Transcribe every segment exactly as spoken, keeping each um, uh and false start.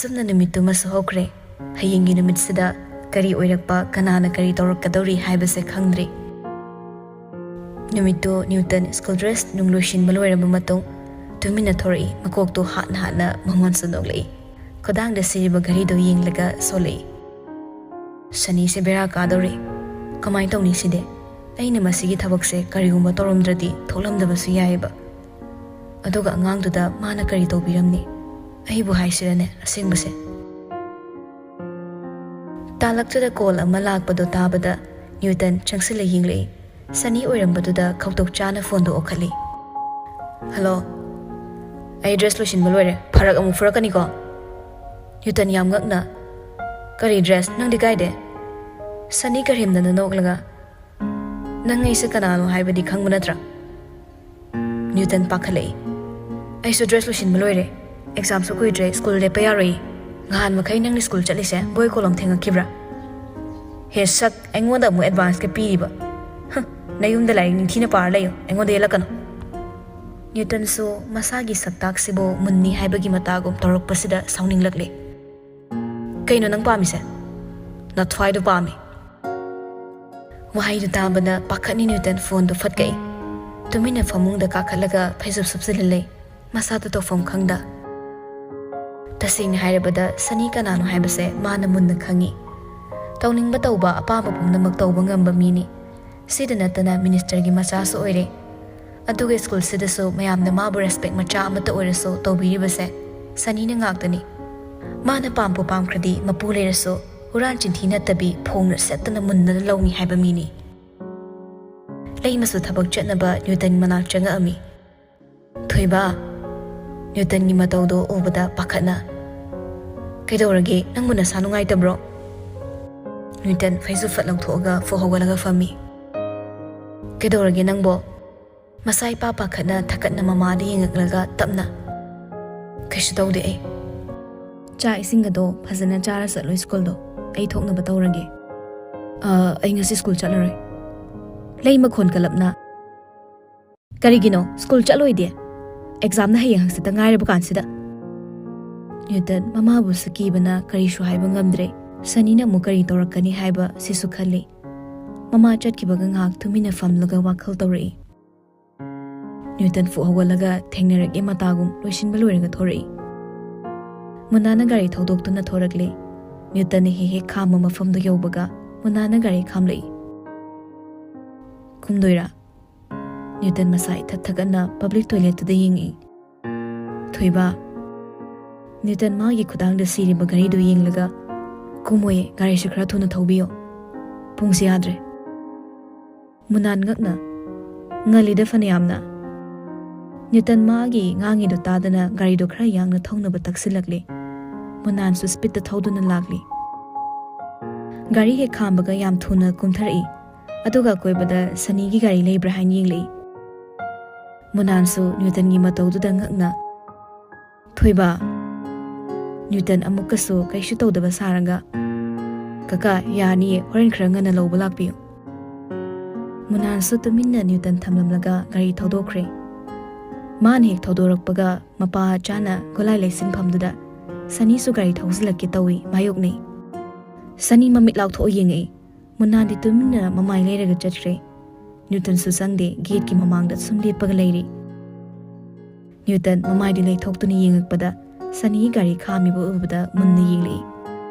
ꯑꯁꯨꯝꯅ ꯅꯨꯃꯤꯠꯇꯨꯃꯁꯨ ꯍꯧꯈ꯭ꯔꯦ꯫ ꯍꯌꯦꯡꯒꯤ ꯅꯨꯃꯤꯠꯁꯤꯗ ꯀꯔꯤ ꯑꯣꯏꯔꯛꯄ, ꯀꯅꯥꯅ ꯀꯔꯤ ꯇꯧꯔꯛꯀꯗꯧꯔꯤ ꯍꯥꯏꯕꯁꯦ ꯈꯪꯗ꯭ꯔꯤ꯫ ꯅꯨꯃꯤꯠꯇꯨ ꯅ꯭ꯌꯨꯇꯟ ꯁ꯭ꯀꯨꯜ ꯗ꯭ꯔꯦꯁ ꯅꯨꯡ ꯂꯣꯏꯁꯤꯟꯕ ꯂꯣꯏꯔꯕ ꯃꯇꯨꯡ ꯇꯨꯃꯤꯟꯅ ꯊꯣꯔꯛꯏ꯫ ꯃꯀꯣꯛꯇꯨ ꯍꯥꯠꯅ ꯍꯥꯠꯅ ꯃꯉꯣꯟꯁꯨ ꯅꯣꯛꯂꯛꯏ꯫ ꯈꯨꯗꯥꯡꯗ ꯁꯤꯔꯤꯕ ꯘꯔꯤꯗꯨ ꯌꯦꯡꯂꯒ ꯁꯣꯜꯂꯛꯏ꯫ "ꯁꯅꯤꯁꯦ ꯕꯦꯔꯥ ꯀꯥꯗꯧꯔꯤ꯫ ꯀꯃꯥꯏꯅ ꯇꯧꯅꯤ ꯁꯤꯗꯤ? ꯑꯩꯅ ꯃꯁꯤꯒꯤ ꯊꯕꯛꯁꯦ ꯀꯔꯤꯒꯨꯝꯕ ꯇꯧꯔꯝꯗ꯭ꯔꯗꯤ ꯊꯣꯛꯂꯝꯗꯕꯁꯨ ꯌꯥꯏꯑꯕ꯫ ꯑꯗꯨꯒ ꯑꯉꯥꯡꯗꯨꯗ ꯃꯥꯅ ꯀꯔꯤ ꯇꯧꯕꯤꯔꯝꯅꯤ? ꯑꯩꯕꯨ ꯍꯥꯏꯁꯤꯔꯅꯦ ꯑꯁꯦꯡꯕꯁꯦ?" ꯇꯥꯂꯛꯇꯨꯗ ꯀꯣꯜ ꯑꯃ ꯂꯥꯛꯄꯗꯣ ꯇꯥꯕꯗ ꯅ꯭ꯌꯨꯇꯟ ꯆꯪꯁꯤꯜꯂ ꯌꯦꯡꯂꯛꯏ꯫ ꯁꯅꯤ ꯑꯣꯏꯔꯝꯕꯗꯨꯗ ꯈꯧꯇꯣꯛ ꯆꯥꯅ ꯐꯣꯟꯗꯣ ꯑꯣꯛꯈꯠꯂꯤ꯫ "ꯍꯜꯂꯣ, ꯑꯩ ꯗ꯭ꯔꯦꯁ ꯂꯣꯏꯁꯤꯟꯕ ꯂꯣꯏꯔꯦ, ꯐꯔꯛ ꯑꯃꯨꯛ ꯐꯨꯔꯛꯀꯅꯤꯀꯣ?" ꯅ꯭ꯌꯨꯇꯟ ꯌꯥꯝ ꯉꯛꯅ, "ꯀꯔꯤ ꯗ꯭ꯔꯦꯁ? ꯅꯪꯗꯤ ꯀꯥꯏꯗꯦ?" ꯁꯅꯤ ꯀꯔꯦꯝꯅꯅ ꯅꯣꯛꯂꯒ, "ꯅꯪ ꯑꯩꯁꯦ ꯀꯅꯥꯅꯣ ꯍꯥꯏꯕꯗꯤ ꯈꯪꯕ ꯅꯠꯇ꯭ꯔꯥ?" ꯅ꯭ꯌꯨꯇꯟ ꯄꯥꯈꯠꯂꯛꯏ꯫ "ꯑꯩꯁꯨ ꯗ꯭ꯔꯦꯁ ꯂꯣꯏꯁꯤꯟꯕ ꯂꯣꯏꯔꯦ, ꯑꯦꯛꯖꯥꯝꯁꯨ ꯀꯨꯏꯗ꯭ꯔꯦ, ꯁ꯭ꯀꯨꯜ ꯂꯦꯞꯄ ꯌꯥꯔꯣꯏ꯫ ꯅꯍꯥꯟ ꯃꯈꯩ ꯅꯪꯅ ꯁ꯭ꯀꯨꯜ ꯆꯠꯂꯤꯁꯦ ꯕꯣꯏ ꯀꯣꯂꯣꯝ ꯊꯦꯡꯉꯛꯈꯤꯕ꯭ꯔꯥ? ꯍꯦ ꯁꯛ, ꯑꯩꯉꯣꯟꯗ ꯑꯃꯨꯛ ꯑꯦꯗꯚꯥꯟꯁꯀ ꯄꯤꯔꯤꯕ꯫ ꯍ, ꯅꯌꯨꯝꯗ ꯂꯥꯏꯔꯤꯛ ꯅꯤꯡꯊꯤꯅ ꯄꯥꯔ ꯂꯩꯌꯨ, ꯑꯩꯉꯣꯟꯗ ꯌꯦꯠꯂꯛꯀꯅꯨ꯫" ꯅ꯭ꯌꯨꯇꯟꯁꯨ ꯃꯁꯥꯒꯤ ꯁꯛꯇꯥꯛꯁꯤꯕꯨ ꯃꯨꯟꯅꯤ ꯍꯥꯏꯕꯒꯤ ꯃꯇꯥꯒꯨꯝ ꯇꯧꯔꯛꯄꯁꯤꯗ ꯁꯥꯎꯅꯤꯡꯂꯛꯂꯦ꯫ "ꯀꯩꯅꯣ ꯅꯪ ꯄꯥꯝꯃꯤꯁꯦ?" "ꯅꯊ꯭ꯋꯥꯏꯗꯣ ꯄꯥꯝꯃꯤ꯫" ꯋꯥꯍꯩꯗꯨ ꯇꯥꯕꯗ ꯄꯥꯈꯠꯅꯤ ꯅ꯭ꯌꯨꯇꯟ ꯐꯣꯟꯗꯨ ꯐꯠꯀꯛꯏ꯫ ꯇꯨꯃꯤꯟꯅ ꯐꯃꯨꯡꯗ ꯀꯥꯈꯠꯂꯒ ꯐꯩꯖꯨꯞ ꯁꯨꯞꯆꯤꯜꯂ ꯂꯩ, ꯃꯁꯥꯗꯨ ꯇꯧꯐꯝ ꯈꯪꯗ꯫ ꯇꯁꯦꯡꯅ ꯍꯥꯏꯔꯕꯗ ꯁꯅꯤ ꯀꯅꯥꯅꯣ ꯍꯥꯏꯕꯁꯦ ꯃꯥꯅ ꯃꯨꯟꯅ ꯈꯪꯏ꯫ ꯇꯧꯅꯤꯡꯕ ꯇꯧꯕ, ꯑꯄꯥꯝꯕ ꯄꯨꯝꯅꯃꯛ ꯇꯧꯕ ꯉꯝꯕ ꯃꯤꯅꯤ꯫ ꯁꯤꯗ ꯅꯠꯇꯅ ꯃꯤꯅꯤꯁꯇꯔꯒꯤ ꯃꯆꯥꯁꯨ ꯑꯣꯏꯔꯦ꯫ ꯑꯗꯨꯒ ꯁ꯭ꯀꯨꯜꯁꯤꯗꯁꯨ ꯃꯌꯥꯝꯅ ꯃꯥꯕꯨ ꯔꯦꯁꯄꯦꯛ ꯃꯆꯥ ꯑꯃꯠꯇ ꯑꯣꯏꯔꯁꯨ ꯇꯧꯕꯤꯔꯤꯕꯁꯦ ꯁꯅꯤꯅ ꯉꯥꯛꯇꯅꯤ꯫ ꯃꯥꯅ ꯄꯥꯝꯕꯨ ꯄꯥꯝꯈ꯭ꯔꯗꯤ ꯃꯄꯨ ꯂꯩꯔꯁꯨ ꯍꯨꯔꯥꯟ ꯆꯤꯟꯊꯤ ꯅꯠꯇꯕꯤ ꯐꯣꯡꯅ ꯁꯦꯠꯇꯅ ꯃꯨꯟꯅꯅ ꯂꯧꯅꯤ ꯍꯥꯏꯕ ꯃꯤꯅꯤ꯫ ꯂꯩꯃꯁꯨ ꯊꯕꯛ ꯆꯠꯅꯕ ꯅ꯭ꯌꯨꯇꯟ ꯃꯅꯥꯛ ꯆꯪꯉꯛꯑꯝꯃꯤ꯫ "ꯊꯣꯏꯕ꯫" ꯅ꯭ꯌꯨꯇꯟꯒꯤ ꯃꯇꯧꯗꯣ ꯎꯕꯗ ꯄꯥꯈꯠꯅ, "ꯀꯩꯗꯧꯔꯒꯦ? ꯅꯪꯕꯨ ꯅꯁꯥ ꯅꯨꯡꯉꯥꯏꯇꯕ꯭ꯔꯣ?" ꯅ꯭ꯌꯨꯇꯟ ꯐꯩꯖꯨꯞ ꯐꯠ ꯂꯧꯊꯣꯛꯑꯒ ꯐꯨꯛ ꯍꯧꯒꯠꯂꯒ ꯐꯝꯃꯤ꯫ "ꯀꯩꯗꯧꯔꯒꯦ ꯅꯪꯕꯣ?" ꯃꯁꯥ ꯏꯄꯥ ꯄꯥꯈꯠꯅ ꯊꯛꯀꯠꯅ ꯃꯃꯥꯗ ꯌꯦꯡꯉꯛꯂꯒ ꯇꯞꯅ, "ꯀꯩꯁꯨ ꯇꯧꯗꯦ ꯑꯩ꯫ ꯆꯥꯛ ꯏꯁꯤꯡꯒꯗꯣ ꯐꯖꯅ ꯆꯥꯔ ꯆꯠꯂꯣ ꯁ꯭ꯀꯨꯜꯗꯣ꯫ ꯑꯩ ꯊꯣꯛꯅꯕ ꯇꯧꯔꯒꯦ꯫" "ꯑ, ꯑꯩ ꯉꯁꯤ ꯁ꯭ꯀꯨꯜ ꯆꯠꯂꯔꯣꯏ꯫" ꯂꯩ ꯃꯈꯣꯟ ꯀꯜꯂꯞꯅ, "ꯀꯔꯤꯒꯤꯅꯣ ꯁ꯭ꯀꯨꯜ ꯆꯠꯂꯣꯏꯗꯦ? ꯑꯦꯛꯖꯥꯝꯅ ꯍꯌꯦꯡ ꯍꯪꯆꯤꯠꯇ ꯉꯥꯏꯔꯕ ꯀꯥꯟꯁꯤꯗ?" ꯅ꯭ꯌꯨꯇꯟ ꯃꯃꯥꯕꯨꯁꯨ ꯀꯤꯕꯅ ꯀꯔꯤꯁꯨ ꯍꯥꯏꯕ ꯉꯝꯗ꯭ꯔꯦ꯫ ꯁꯅꯤꯅ ꯑꯃꯨꯛ ꯀꯔꯤ ꯇꯧꯔꯛꯀꯅꯤ ꯍꯥꯏꯕ ꯁꯤꯁꯨ ꯈꯜꯂꯤ꯫ ꯃꯃꯥ ꯆꯠꯈꯤꯕꯒ ꯉꯥꯏꯍꯥꯛ ꯇꯨꯃꯤꯟꯅ ꯐꯝꯂꯒ ꯋꯥꯈꯜ ꯇꯧꯔꯛꯏ꯫ ꯅ꯭ꯌꯨꯇꯟ ꯐꯨꯛ ꯍꯧꯒꯠꯂꯒ ꯊꯦꯡꯅꯔꯛꯑꯦ ꯃꯇꯥꯒꯨꯝ ꯂꯣꯏꯁꯤꯟꯕ ꯂꯣꯏꯔꯒ ꯊꯣꯔꯛꯏ꯫ ꯃꯨꯅꯥꯅ ꯒꯥꯔꯤ ꯊꯧꯗꯣꯛꯇꯨꯅ ꯊꯣꯔꯛꯂꯦ꯫ ꯅ꯭ꯌꯨꯇꯟꯅ ꯍꯦꯛ ꯍꯦꯛ ꯈꯥꯝꯕ ꯃꯐꯝꯗꯨ ꯌꯧꯕꯒ ꯃꯨꯅꯥꯅ ꯒꯥꯔꯤ ꯈꯥꯝꯂꯛꯏ꯫ "ꯀꯨꯝꯗꯣꯏꯔꯥ?" ꯅ꯭ꯌꯨꯇꯟ ꯃꯁꯥ ꯏꯊꯠ ꯊꯀꯠꯅ ꯄꯕ꯭ꯂꯤꯛ ꯇꯣꯏꯂꯦꯠꯇꯨꯗ ꯌꯦꯡꯉꯛꯏ꯫ "ꯊꯣꯏꯕ!" ꯅ꯭ꯌꯨꯇꯟ ꯃꯥꯒꯤ ꯈꯨꯗꯥꯡꯗ ꯁꯤꯔꯤꯕ ꯘꯔꯤꯗꯨ ꯌꯦꯡꯂꯒ, "ꯀꯨꯝꯃꯣꯏꯌꯦ, ꯒꯥꯔꯤꯁꯨ ꯈꯔ ꯊꯨꯅ ꯊꯧꯕꯤꯌꯣ꯫ ꯄꯨꯡꯁꯦ ꯌꯥꯗ꯭ꯔꯦ꯫" ꯃꯨꯅꯥꯟ ꯉꯛꯅ, "ꯉꯜꯂꯤꯗ ꯐꯅꯌꯥꯝꯅ꯫" ꯅ꯭ꯌꯨꯇꯟ ꯃꯥꯒꯤ ꯉꯥꯡꯉꯤꯗꯨ ꯇꯥꯗꯅ ꯒꯥꯔꯤꯗꯨ ꯈꯔ ꯌꯥꯡꯅ ꯊꯧꯅꯕ ꯇꯛꯁꯤꯜꯂꯛꯂꯦ꯫ ꯃꯨꯅꯥꯟꯁꯨ ꯁ꯭ꯄꯤꯠꯇ ꯊꯧꯗꯨꯅ ꯂꯥꯛꯂꯤ꯫ ꯒꯥꯔꯤ ꯍꯦꯛ ꯈꯥꯝꯕꯒ ꯌꯥꯝ ꯊꯨꯅ ꯀꯨꯝꯊꯔꯛꯏ꯫ ꯑꯗꯨꯒ ꯑꯀꯣꯏꯕꯗ ꯁꯅꯤꯒꯤ ꯒꯥꯔꯤ ꯂꯩꯕ꯭ꯔꯥ ꯍꯥꯏꯅ ꯌꯦꯡꯂꯛꯏ꯫ ꯃꯨꯅꯥꯟꯁꯨ ꯅ꯭ꯌꯨꯇꯟꯒꯤ ꯃꯇꯧꯗꯨꯗ ꯉꯛꯅ, "ꯊꯣꯏꯕ!" ꯅ꯭ꯌꯨꯇꯟ ꯑꯃꯨꯛꯀꯁꯨ ꯀꯩꯁꯨ ꯇꯧꯗꯕ ꯁꯥꯔꯒ, "ꯀꯀꯥ, ꯌꯥꯅꯤꯌꯦ, ꯍꯣꯔꯦꯟ ꯈꯔ ꯉꯟꯅ ꯂꯧꯕ ꯂꯥꯛꯄꯤꯌꯨ꯫" ꯃꯨꯅꯥꯟꯁꯨ ꯇꯨꯃꯤꯟꯅ ꯅ꯭ꯌꯨꯇꯟ ꯊꯝꯂꯝꯂꯒ ꯒꯥꯔꯤ ꯊꯧꯗꯣꯛꯈ꯭ꯔꯦ꯫ ꯃꯥꯅ ꯍꯦꯛ ꯊꯧꯗꯣꯔꯛꯄꯒ ꯃꯄꯥ ꯆꯥꯅ ꯒꯣꯂꯥꯏ ꯂꯩꯁꯤꯟꯐꯝꯗꯨꯗ ꯁꯅꯤꯁꯨ ꯒꯥꯔꯤ ꯊꯧꯖꯤꯜꯂꯛꯀꯦ ꯇꯧꯏ, ꯃꯥꯌꯣꯛꯅꯩ꯫ ꯁꯅꯤ ꯃꯃꯤꯠ ꯂꯥꯎꯊꯣꯛꯑ ꯌꯦꯡꯉꯛꯏ꯫ ꯃꯨꯅꯥꯟꯗꯤ ꯇꯨꯃꯤꯟꯅ ꯃꯃꯥꯏ ꯂꯩꯔꯒ ꯆꯠꯈ꯭ꯔꯦ꯫ ꯅ꯭ꯌꯨꯇꯟꯁꯨ ꯆꯪꯗꯦ, ꯒꯦꯠꯀꯤ ꯃꯃꯥꯡꯗ ꯁꯨꯝ ꯂꯦꯞꯄꯒ ꯂꯩꯔꯤ꯫ ꯅ꯭ꯌꯨꯇꯟ ꯃꯃꯥꯏꯗꯨ ꯂꯩꯊꯣꯛꯇꯨꯅ ꯌꯦꯡꯉꯛꯄꯗ ꯁꯅꯤꯒꯤ ꯒꯥꯔꯤ ꯈꯥꯝꯃꯤꯕ ꯎꯕꯗ ꯃꯨꯟꯅ ꯌꯦꯡꯂꯛꯏ꯫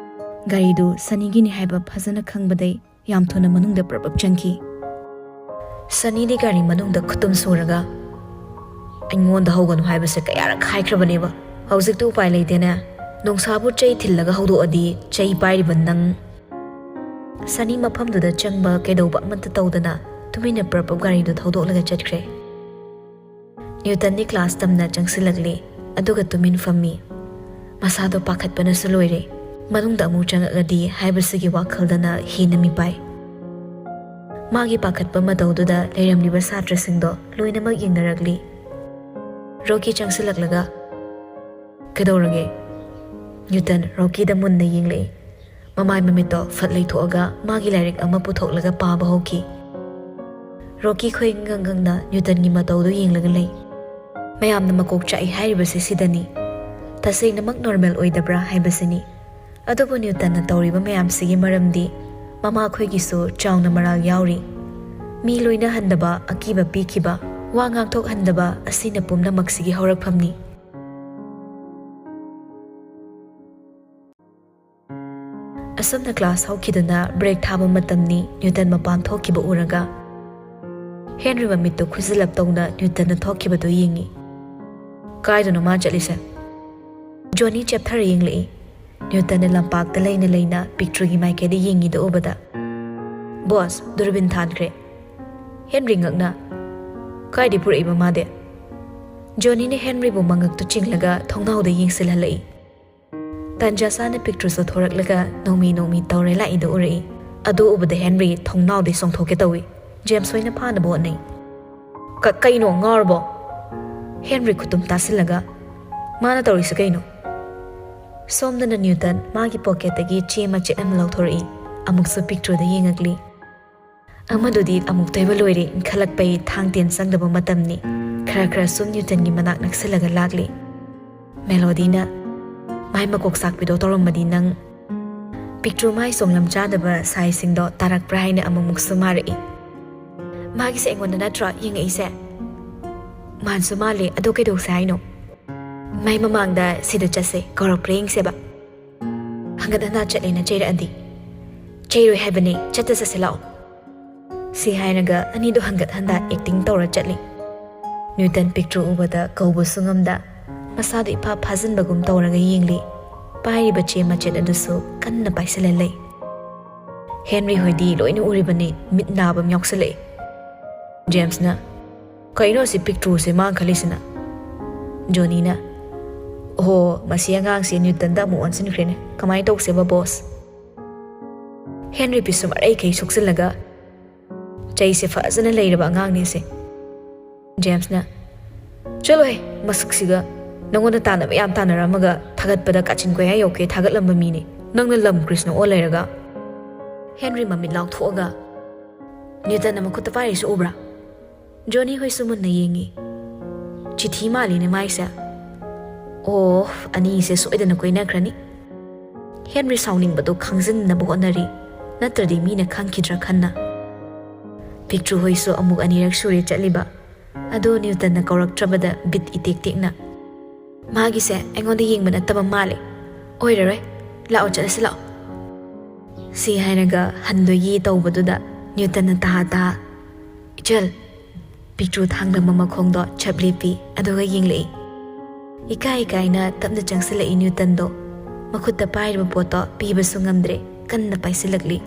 ꯒꯥꯔꯤꯗꯨ ꯁꯅꯤꯒꯤꯅꯤ ꯍꯥꯏꯕ ꯐꯖꯅ ꯈꯪꯕꯗꯩ ꯌꯥꯝ ꯊꯨꯅ ꯃꯅꯨꯡꯗ ꯄ꯭ꯔꯞ ꯄ꯭ꯔꯞ ꯆꯪꯈꯤ꯫ ꯁꯅꯤꯗꯤ ꯒꯥꯔꯤ ꯃꯅꯨꯡꯗ ꯈꯨꯇꯨꯝ ꯁꯨꯔꯒ, "ꯑꯩꯉꯣꯟꯗ ꯍꯧꯒꯅꯨ ꯍꯥꯏꯕꯁꯦ ꯀꯌꯥꯔꯛ ꯍꯥꯏꯈ꯭ꯔꯕꯅꯦꯕ? ꯍꯧꯖꯤꯛꯇꯤ ꯎꯄꯥꯏ ꯂꯩꯇꯦꯅꯦ꯫ ꯅꯨꯡꯁꯥꯕꯨ ꯆꯩ ꯊꯤꯜꯂꯒ ꯍꯧꯗꯣꯛꯑꯗꯤ ꯆꯩ ꯄꯥꯏꯔꯤꯕ ꯅꯪ꯫" ꯁꯅꯤ ꯃꯐꯝꯗꯨꯗ ꯆꯪꯕ ꯀꯩꯗꯧꯕ ꯑꯃꯠꯇ ꯇꯧꯗꯅ ꯇꯨꯃꯤꯟꯅ ꯄ꯭ꯔꯞ ꯄ꯭ꯔꯞ ꯒꯥꯔꯤꯗꯨ ꯊꯧꯗꯣꯛꯂꯒ ꯆꯠꯈ꯭ꯔꯦ꯫ ꯅ꯭ꯌꯨꯇꯟꯗꯤ ꯀ꯭ꯂꯥꯁ ꯇꯝꯅ ꯆꯪꯁꯤꯜꯂꯛꯂꯦ, ꯑꯗꯨꯒ ꯇꯨꯃꯤꯟ ꯐꯝꯃꯤ꯫ ꯃꯁꯥꯗꯣ ꯄꯥꯈꯠꯄꯅꯁꯨ ꯂꯣꯏꯔꯦ꯫ ꯃꯅꯨꯡꯗ ꯑꯃꯨꯛ ꯆꯪꯉꯛꯂꯗꯤ ꯍꯥꯏꯕꯁꯤꯒꯤ ꯋꯥꯈꯜꯗꯅ ꯍꯦꯟꯅ ꯃꯤꯄꯥꯏ꯫ ꯃꯥꯒꯤ ꯄꯥꯈꯠꯄ ꯃꯇꯧꯗꯨꯗ ꯂꯩꯔꯝꯂꯤꯕ ꯁꯥꯇ꯭ꯔꯁꯤꯡꯗꯣ ꯂꯣꯏꯅꯃꯛ ꯌꯦꯡꯅꯔꯛꯂꯤ꯫ ꯔꯣꯀꯤ ꯆꯪꯁꯤꯜꯂꯛꯂꯒ, "ꯀꯩꯗꯧꯔꯒꯦ?" ꯅ꯭ꯌꯨꯇꯟ ꯔꯣꯀꯤꯗ ꯃꯨꯟꯅ ꯌꯦꯡꯂꯛꯏ꯫ ꯃꯃꯥꯏ ꯃꯃꯤꯠꯇꯣ ꯐꯠ ꯂꯩꯊꯣꯛꯑꯒ ꯃꯥꯒꯤ ꯂꯥꯏꯔꯤꯛ ꯑꯃ ꯄꯨꯊꯣꯛꯂꯒ ꯄꯥꯕ ꯍꯧꯈꯤ꯫ ꯔꯣꯀꯤ ꯈꯣꯏ ꯉꯪ ꯉꯪꯅ ꯅ꯭ꯌꯨꯇꯟꯒꯤ ꯃꯇꯧꯗꯨ ꯌꯦꯡꯂꯒ ꯂꯩ꯫ ꯃꯌꯥꯝꯅ ꯃꯀꯣꯛ ꯆꯥꯛꯏ ꯍꯥꯏꯔꯤꯕꯁꯤ ꯁꯤꯗꯅꯤ꯫ ꯇꯁꯦꯡꯅꯃꯛ ꯅꯣꯔꯃꯦꯜ ꯑꯣꯏꯗꯕ꯭ꯔꯥ ꯍꯥꯏꯕꯁꯤꯅꯤ꯫ ꯑꯗꯨꯕꯨ ꯅ꯭ꯌꯨꯇꯟꯅ ꯇꯧꯔꯤꯕ ꯃꯌꯥꯝꯁꯤꯒꯤ ꯃꯔꯝꯗꯤ ꯃꯃꯥꯈꯣꯏꯒꯤꯁꯨ ꯆꯥꯎꯅ ꯃꯔꯥꯜ ꯌꯥꯎꯔꯤ꯫ ꯃꯤ ꯂꯣꯏꯅꯍꯟꯗꯕ, ꯑꯀꯤꯕ ꯄꯤꯈꯤꯕ, ꯋꯥ ꯉꯥꯡꯊꯣꯛꯍꯟꯗꯕ ꯑꯁꯤꯅ ꯄꯨꯝꯅꯃꯛꯁꯤꯒꯤ ꯍꯧꯔꯛꯐꯝꯅꯤ꯫ ꯑꯁꯨꯝꯅ ꯀ꯭ꯂꯥꯁ ꯍꯧꯈꯤꯗꯨꯅ ꯕ꯭ꯔꯦꯛ ꯊꯥꯕ ꯃꯇꯝꯅꯤ꯫ ꯅ꯭ꯌꯨꯇꯟ ꯃꯄꯥꯟ ꯊꯣꯛꯈꯤꯕ ꯎꯔꯒ ꯍꯦꯟꯔꯤ ꯃꯃꯤꯠꯇꯨ ꯈꯨꯖꯤꯜꯂꯞ ꯇꯧꯅ ꯅ꯭ꯌꯨꯇꯟꯅ ꯊꯣꯛꯈꯤꯕꯗꯨ ꯌꯦꯡꯉꯤ꯫ "ꯀꯥꯏꯗꯅꯣ ꯃꯥ ꯆꯠꯂꯤꯁꯦ?" ꯖꯣꯅꯤ ꯆꯦꯞꯊꯔ ꯌꯦꯡꯂꯛꯏ꯫ ꯅ꯭ꯌꯨꯇꯟꯅ ꯂꯝꯄꯥꯛꯇ ꯂꯩꯅ ꯂꯩꯅ ꯄꯤꯛꯇ꯭ꯔꯨꯒꯤ ꯃꯥꯏꯀꯩꯗ ꯌꯦꯡꯉꯤꯗꯨ ꯎꯕꯗ, "ꯕꯣꯁ, ꯗꯨꯔꯕꯤꯟ ꯊꯥꯟꯈ꯭ꯔꯦ!" ꯍꯦꯟꯔꯤ ꯉꯛꯅ, "ꯀꯥꯏꯗꯩ ꯄꯨꯔꯛꯏꯕ ꯃꯥꯗꯤ?" ꯖꯣꯅꯤꯅ ꯍꯦꯟꯔꯤꯕꯨ ꯃꯉꯛꯇꯨ ꯆꯤꯡꯂꯒ ꯊꯣꯡꯅꯥꯎꯗ ꯌꯦꯡꯁꯤꯜꯍꯜꯂꯛꯏ꯫ ꯇꯟꯖꯥ ꯆꯥꯅ ꯄꯤꯛꯇ꯭ꯔꯨꯁꯨ ꯊꯣꯔꯛꯂꯒ ꯅꯣꯡꯃꯤ ꯅꯣꯡꯃꯤ ꯇꯧꯔꯦ ꯂꯥꯛꯏꯗꯨ ꯎꯔꯛꯏ꯫ ꯑꯗꯨ ꯎꯕꯗ ꯍꯦꯟꯔꯤ ꯊꯣꯡꯅꯥꯎꯗꯩ ꯆꯣꯡꯊꯣꯛꯀꯦ ꯇꯧꯏ꯫ ꯖꯦꯝꯁ ꯍꯣꯏꯅ ꯐꯥꯅꯕ ꯍꯣꯠꯅꯩ꯫ "ꯀ-, ꯀꯩꯅꯣ, ꯉꯥꯎꯔꯕꯣ?" ꯍꯦꯟꯔꯤ ꯈꯨꯇꯨꯝ ꯇꯥꯁꯤꯜꯂꯒ, "ꯃꯥꯅ ꯇꯧꯔꯤꯁꯤ ꯀꯩꯅꯣ?" ꯁꯣꯝꯗꯅ ꯅ꯭ꯌꯨꯇꯟ ꯃꯥꯒꯤ ꯄꯣꯀꯦꯠꯇꯒꯤ ꯆꯦ ꯃꯆꯦꯠ ꯑꯃ ꯂꯧꯊꯣꯔꯛꯏ꯫ ꯑꯃꯨꯛꯁꯨ ꯄꯤꯛꯇ꯭ꯔꯨꯗ ꯌꯦꯡꯉꯛꯂꯤ꯫ ꯑꯃꯗꯨꯗꯤ ꯑꯃꯨꯛꯇꯣꯏꯕ ꯂꯣꯏꯔꯦ ꯏꯟꯈꯠꯂꯛꯄꯩ ꯊꯥꯡ ꯇꯦꯟ ꯆꯪꯗꯕ ꯃꯇꯝꯅꯤ꯫ ꯈꯔ ꯈꯔ ꯁꯨꯝ ꯅ꯭ꯌꯨꯇꯟꯒꯤ ꯃꯅꯥꯛ ꯅꯛꯁꯤꯜꯂꯒ ꯂꯥꯛꯂꯤ꯫ ꯃꯦꯂꯣꯗꯤꯅ, "ꯃꯥꯏ ꯃꯀꯣꯛ ꯆꯥꯛꯄꯤꯗꯣ ꯇꯧꯔꯝꯃꯗꯤ ꯅꯪ?" ꯄꯤꯛꯇ꯭ꯔꯨ ꯃꯥꯏ ꯁꯣꯡꯂꯝ ꯆꯥꯗꯕ ꯁꯥꯏꯁꯤꯡꯗꯣ ꯇꯥꯔꯛꯄ꯭ꯔꯥ ꯍꯥꯏꯅ ꯑꯃꯨꯛꯃꯨꯛꯁꯨ ꯃꯥꯔꯛꯏ꯫ "ꯃꯥꯒꯤꯁꯦ ꯑꯩꯉꯣꯟꯗ ꯅꯠꯇ꯭ꯔꯣ ꯌꯦꯡꯉꯛꯏꯁꯦ?" "ꯃꯥꯟꯁꯨ ꯃꯥꯜꯂꯦ, ꯑꯗꯣ ꯀꯩꯗꯧꯁꯦ ꯍꯥꯏꯅꯣ?" "ꯃꯥꯏ ꯃꯃꯥꯡꯗ ꯁꯤꯗ ꯆꯠꯁꯦ, ꯀꯧꯔꯛꯄ꯭ꯔꯥ ꯌꯦꯡꯁꯦꯕ꯫ ꯍꯪꯒꯠ ꯍꯟꯗ ꯆꯠꯂꯦꯅ ꯆꯩꯔꯛꯑꯗꯤ?" "ꯆꯩꯔꯣꯏ ꯍꯥꯏꯕꯅꯦ, ꯆꯠꯇ ꯆꯠꯁꯦ ꯂꯥꯛꯑꯣ꯫" ꯁꯤ ꯍꯥꯏꯔꯒ ꯑꯅꯤꯗꯣ ꯍꯪꯒꯠ ꯍꯟꯗ ꯑꯦꯛꯇꯤꯡ ꯇꯧꯔ ꯆꯠꯂꯤ꯫ ꯅ꯭ꯌꯨꯇꯟ ꯄꯤꯛꯇ꯭ꯔꯨ ꯎꯕꯗ ꯀꯧꯕꯁꯨ ꯉꯝꯗ, ꯃꯁꯥꯗꯣ ꯏꯐꯥ ꯐꯥꯖꯤꯟꯕꯒꯨꯝ ꯇꯧꯔꯒ ꯌꯦꯡꯂꯤ꯫ ꯄꯥꯏꯔꯤꯕ ꯆꯦ ꯃꯆꯦꯠ ꯑꯗꯨꯁꯨ ꯀꯟꯅ ꯄꯥꯏꯁꯤꯜꯍꯜꯂꯤ꯫ ꯍꯦꯟꯔꯤ ꯍꯣꯏꯗꯤ ꯂꯣꯏꯅ ꯎꯔꯤꯕꯅꯤ, ꯃꯤꯠ ꯅꯥꯕ ꯑꯃ ꯌꯥꯎꯁꯜꯂꯛꯏ꯫ ꯖꯦꯝꯁꯅ, "ꯀꯩꯅꯣ ꯑꯁꯤ ꯄꯤꯛꯇ꯭ꯔꯨꯁꯦ ꯃꯥꯅ ꯈꯜꯂꯤꯁꯤꯅ?" ꯖꯣꯅꯤꯅ, "ꯑꯣꯍꯣ, ꯃꯁꯤ ꯑꯉꯥꯡꯁꯦ ꯅ꯭ꯌꯨꯇꯟꯗ ꯑꯃꯨꯛ ꯑꯣꯟꯁꯤꯟꯈ꯭ꯔꯦꯅꯦ꯫ ꯀꯃꯥꯏꯅ ꯇꯧꯁꯦꯕ, ꯕꯣꯁ?" ꯍꯦꯟꯔꯤ ꯄꯤꯁꯨꯝ ꯑꯔꯩꯈꯩ ꯁꯨꯛꯆꯤꯜꯂꯒ, "ꯆꯩꯁꯦ ꯐꯖꯅ ꯂꯩꯔꯕ ꯑꯉꯥꯡꯅꯦ ꯑꯁꯦ꯫" ꯖꯦꯝꯁꯅ, "ꯆꯠꯂꯣꯍꯦ, ꯃꯁꯛꯁꯤꯒ! ꯅꯉꯣꯟꯗ ꯇꯥꯟꯅꯕ ꯌꯥꯝ ꯇꯥꯟꯅꯔꯝꯃꯒ ꯊꯥꯒꯠꯄꯗ ꯀꯥꯆꯤꯟ ꯀꯣꯌꯥ ꯌꯧꯈꯩ ꯊꯥꯒꯠꯂꯝꯕ ꯃꯤꯅꯤ꯫ ꯅꯪꯅ ꯂꯝ ꯀ꯭ꯔꯤꯁꯅ ꯑꯣꯜ ꯂꯩꯔꯒ꯫" ꯍꯦꯟꯔꯤ ꯃꯃꯤꯠ ꯂꯥꯎꯊꯣꯛꯑꯒ, "ꯅ꯭ꯌꯨꯇꯟꯅ ꯃꯈꯨꯠꯇ ꯄꯥꯏꯔꯤꯁꯤ ꯎꯕ꯭ꯔꯥ?" ꯖꯣꯅꯤ ꯍꯣꯏꯁꯨ ꯃꯨꯟꯅ ꯌꯦꯡꯉꯤ꯫ "ꯆꯤꯊꯤ ꯃꯥꯜꯂꯤꯅꯦ ꯃꯥꯏꯁꯦ꯫" ꯑꯣ, ꯑꯅꯤꯁꯦ ꯁꯣꯏꯗꯅ ꯀꯣꯏꯅꯈ꯭ꯔꯅꯤ꯫ ꯍꯦꯟꯔꯤ ꯁꯥꯎꯅꯤꯡꯕꯗꯣ ꯈꯪꯖꯤꯟꯅꯕ ꯍꯣꯠꯅꯔꯤ, ꯅꯠꯇ꯭ꯔꯗꯤ ꯃꯤꯅ ꯈꯪꯈꯤꯗ꯭ꯔꯥ ꯈꯟꯅ꯫ ꯄꯤꯛꯇ꯭ꯔꯨ ꯍꯣꯏꯁꯨ ꯑꯃꯨꯛ ꯑꯅꯤꯔꯛ ꯁꯨꯔꯦ ꯆꯠꯂꯤꯕ, ꯑꯗꯣ ꯅ꯭ꯌꯨꯇꯟꯅ ꯀꯧꯔꯛꯇ꯭ꯔꯕꯗ ꯕꯤꯠ ꯏꯇꯦꯛ ꯇꯦꯛꯅ, "ꯃꯥꯒꯤꯁꯦ ꯑꯩꯉꯣꯟꯗ ꯌꯦꯡꯕ ꯅꯠꯇꯕ ꯃꯥꯜꯂꯦ, ꯑꯣꯏꯔꯔꯣꯏ, ꯂꯥꯛꯑꯣ ꯆꯠꯂꯁꯤ ꯂꯥꯛꯑꯣ"꯫ ꯁꯤ ꯍꯥꯏꯔꯒ ꯍꯟꯗꯣꯏꯒꯤ ꯇꯧꯕꯗꯨꯗ ꯅ꯭ꯌꯨꯇꯟꯅ ꯇꯍꯥ ꯇꯍꯥ, "ꯏꯆꯜ!" ꯄꯤꯛꯇ꯭ꯔꯨ ꯊꯥꯡꯂꯝꯕ ꯃꯈꯣꯡꯗꯣ ꯆꯞ ꯂꯦꯞꯄꯤ, ꯑꯗꯨꯒ ꯌꯦꯡꯂꯛꯏ꯫ ꯏꯀꯥꯏ ꯏꯀꯥꯏꯅ ꯇꯞꯅ ꯆꯪꯁꯤꯜꯂꯛꯏ ꯅ꯭ꯌꯨꯇꯟꯗꯣ꯫ ꯃꯈꯨꯠꯇ ꯄꯥꯏꯔꯤꯕ ꯄꯣꯠꯇꯣ ꯄꯤꯕꯁꯨ ꯉꯝꯗ꯭ꯔꯦ, ꯀꯟꯅ ꯄꯥꯏꯁꯤꯜꯂꯛꯂꯤ꯫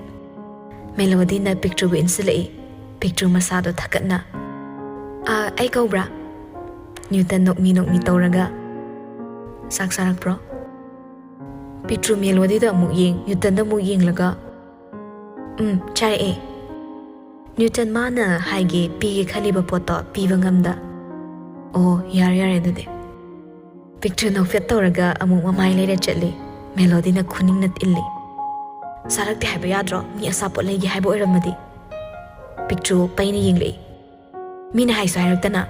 ꯃꯦꯂꯣꯗꯤꯅ ꯄꯤꯛꯇ꯭ꯔꯨꯕꯨ ꯏꯟꯁꯤꯜꯂꯛꯏ꯫ ꯄꯤꯛꯇ꯭ꯔꯨ ꯃꯁꯥꯗꯣ ꯊꯛꯀꯠꯅ, "ꯑ, ꯑꯩ ꯀꯧꯕ꯭ꯔꯥ?" ꯅ꯭ꯌꯨꯇꯟ ꯅꯣꯛꯃꯤ ꯅꯣꯛꯃꯤ ꯇꯧꯔꯒ, "ꯆꯥꯛ ꯆꯥꯔꯛꯄ꯭ꯔꯣ?" ꯄꯤꯛꯇ꯭ꯔꯨ ꯃꯦꯂꯣꯗꯤꯗ ꯑꯃꯨꯛ ꯌꯦꯡ, ꯅ꯭ꯌꯨꯇꯟꯗ ꯑꯃꯨꯛ ꯌꯦꯡꯂꯒ, "ꯎꯝ, ꯆꯥꯔꯛꯑꯦ"꯫ ꯅ꯭ꯌꯨꯇꯟ ꯃꯥꯅ ꯍꯥꯏꯒꯦ ꯄꯤꯒꯦ ꯈꯜꯂꯤꯕ ꯄꯣꯠꯇꯣ ꯄꯤꯕ ꯉꯝꯗ, "ꯑꯣ, ꯌꯥꯔꯦ ꯌꯥꯔꯦ ꯑꯗꯨꯗꯤ"꯫ ꯄꯤꯛꯇ꯭ꯔꯨ ꯅꯣꯛꯐꯦꯠ ꯇꯧꯔꯒ ꯑꯃꯨꯛ ꯃꯃꯥꯏ ꯂꯩꯔ ꯆꯠꯂꯤ꯫ ꯃꯦꯂꯣꯗꯤꯅ ꯈꯨꯅꯤꯡꯅ ꯏꯜꯂꯤ꯫ "ꯆꯥꯔꯛꯇꯦ ꯍꯥꯏꯕ ꯌꯥꯗ꯭ꯔꯣ? ꯃꯤ ꯑꯆꯥꯄꯣꯠ ꯂꯩꯒꯦ ꯍꯥꯏꯕ ꯑꯣꯏꯔꯝꯃꯗꯤ"꯫ ꯄꯤꯛꯇ꯭ꯔꯨ ꯄꯩꯅ ꯌꯦꯡꯂꯛꯏ꯫ "ꯃꯤꯅ ꯍꯥꯏꯁꯨ ꯍꯥꯏꯔꯛꯇꯅ"꯫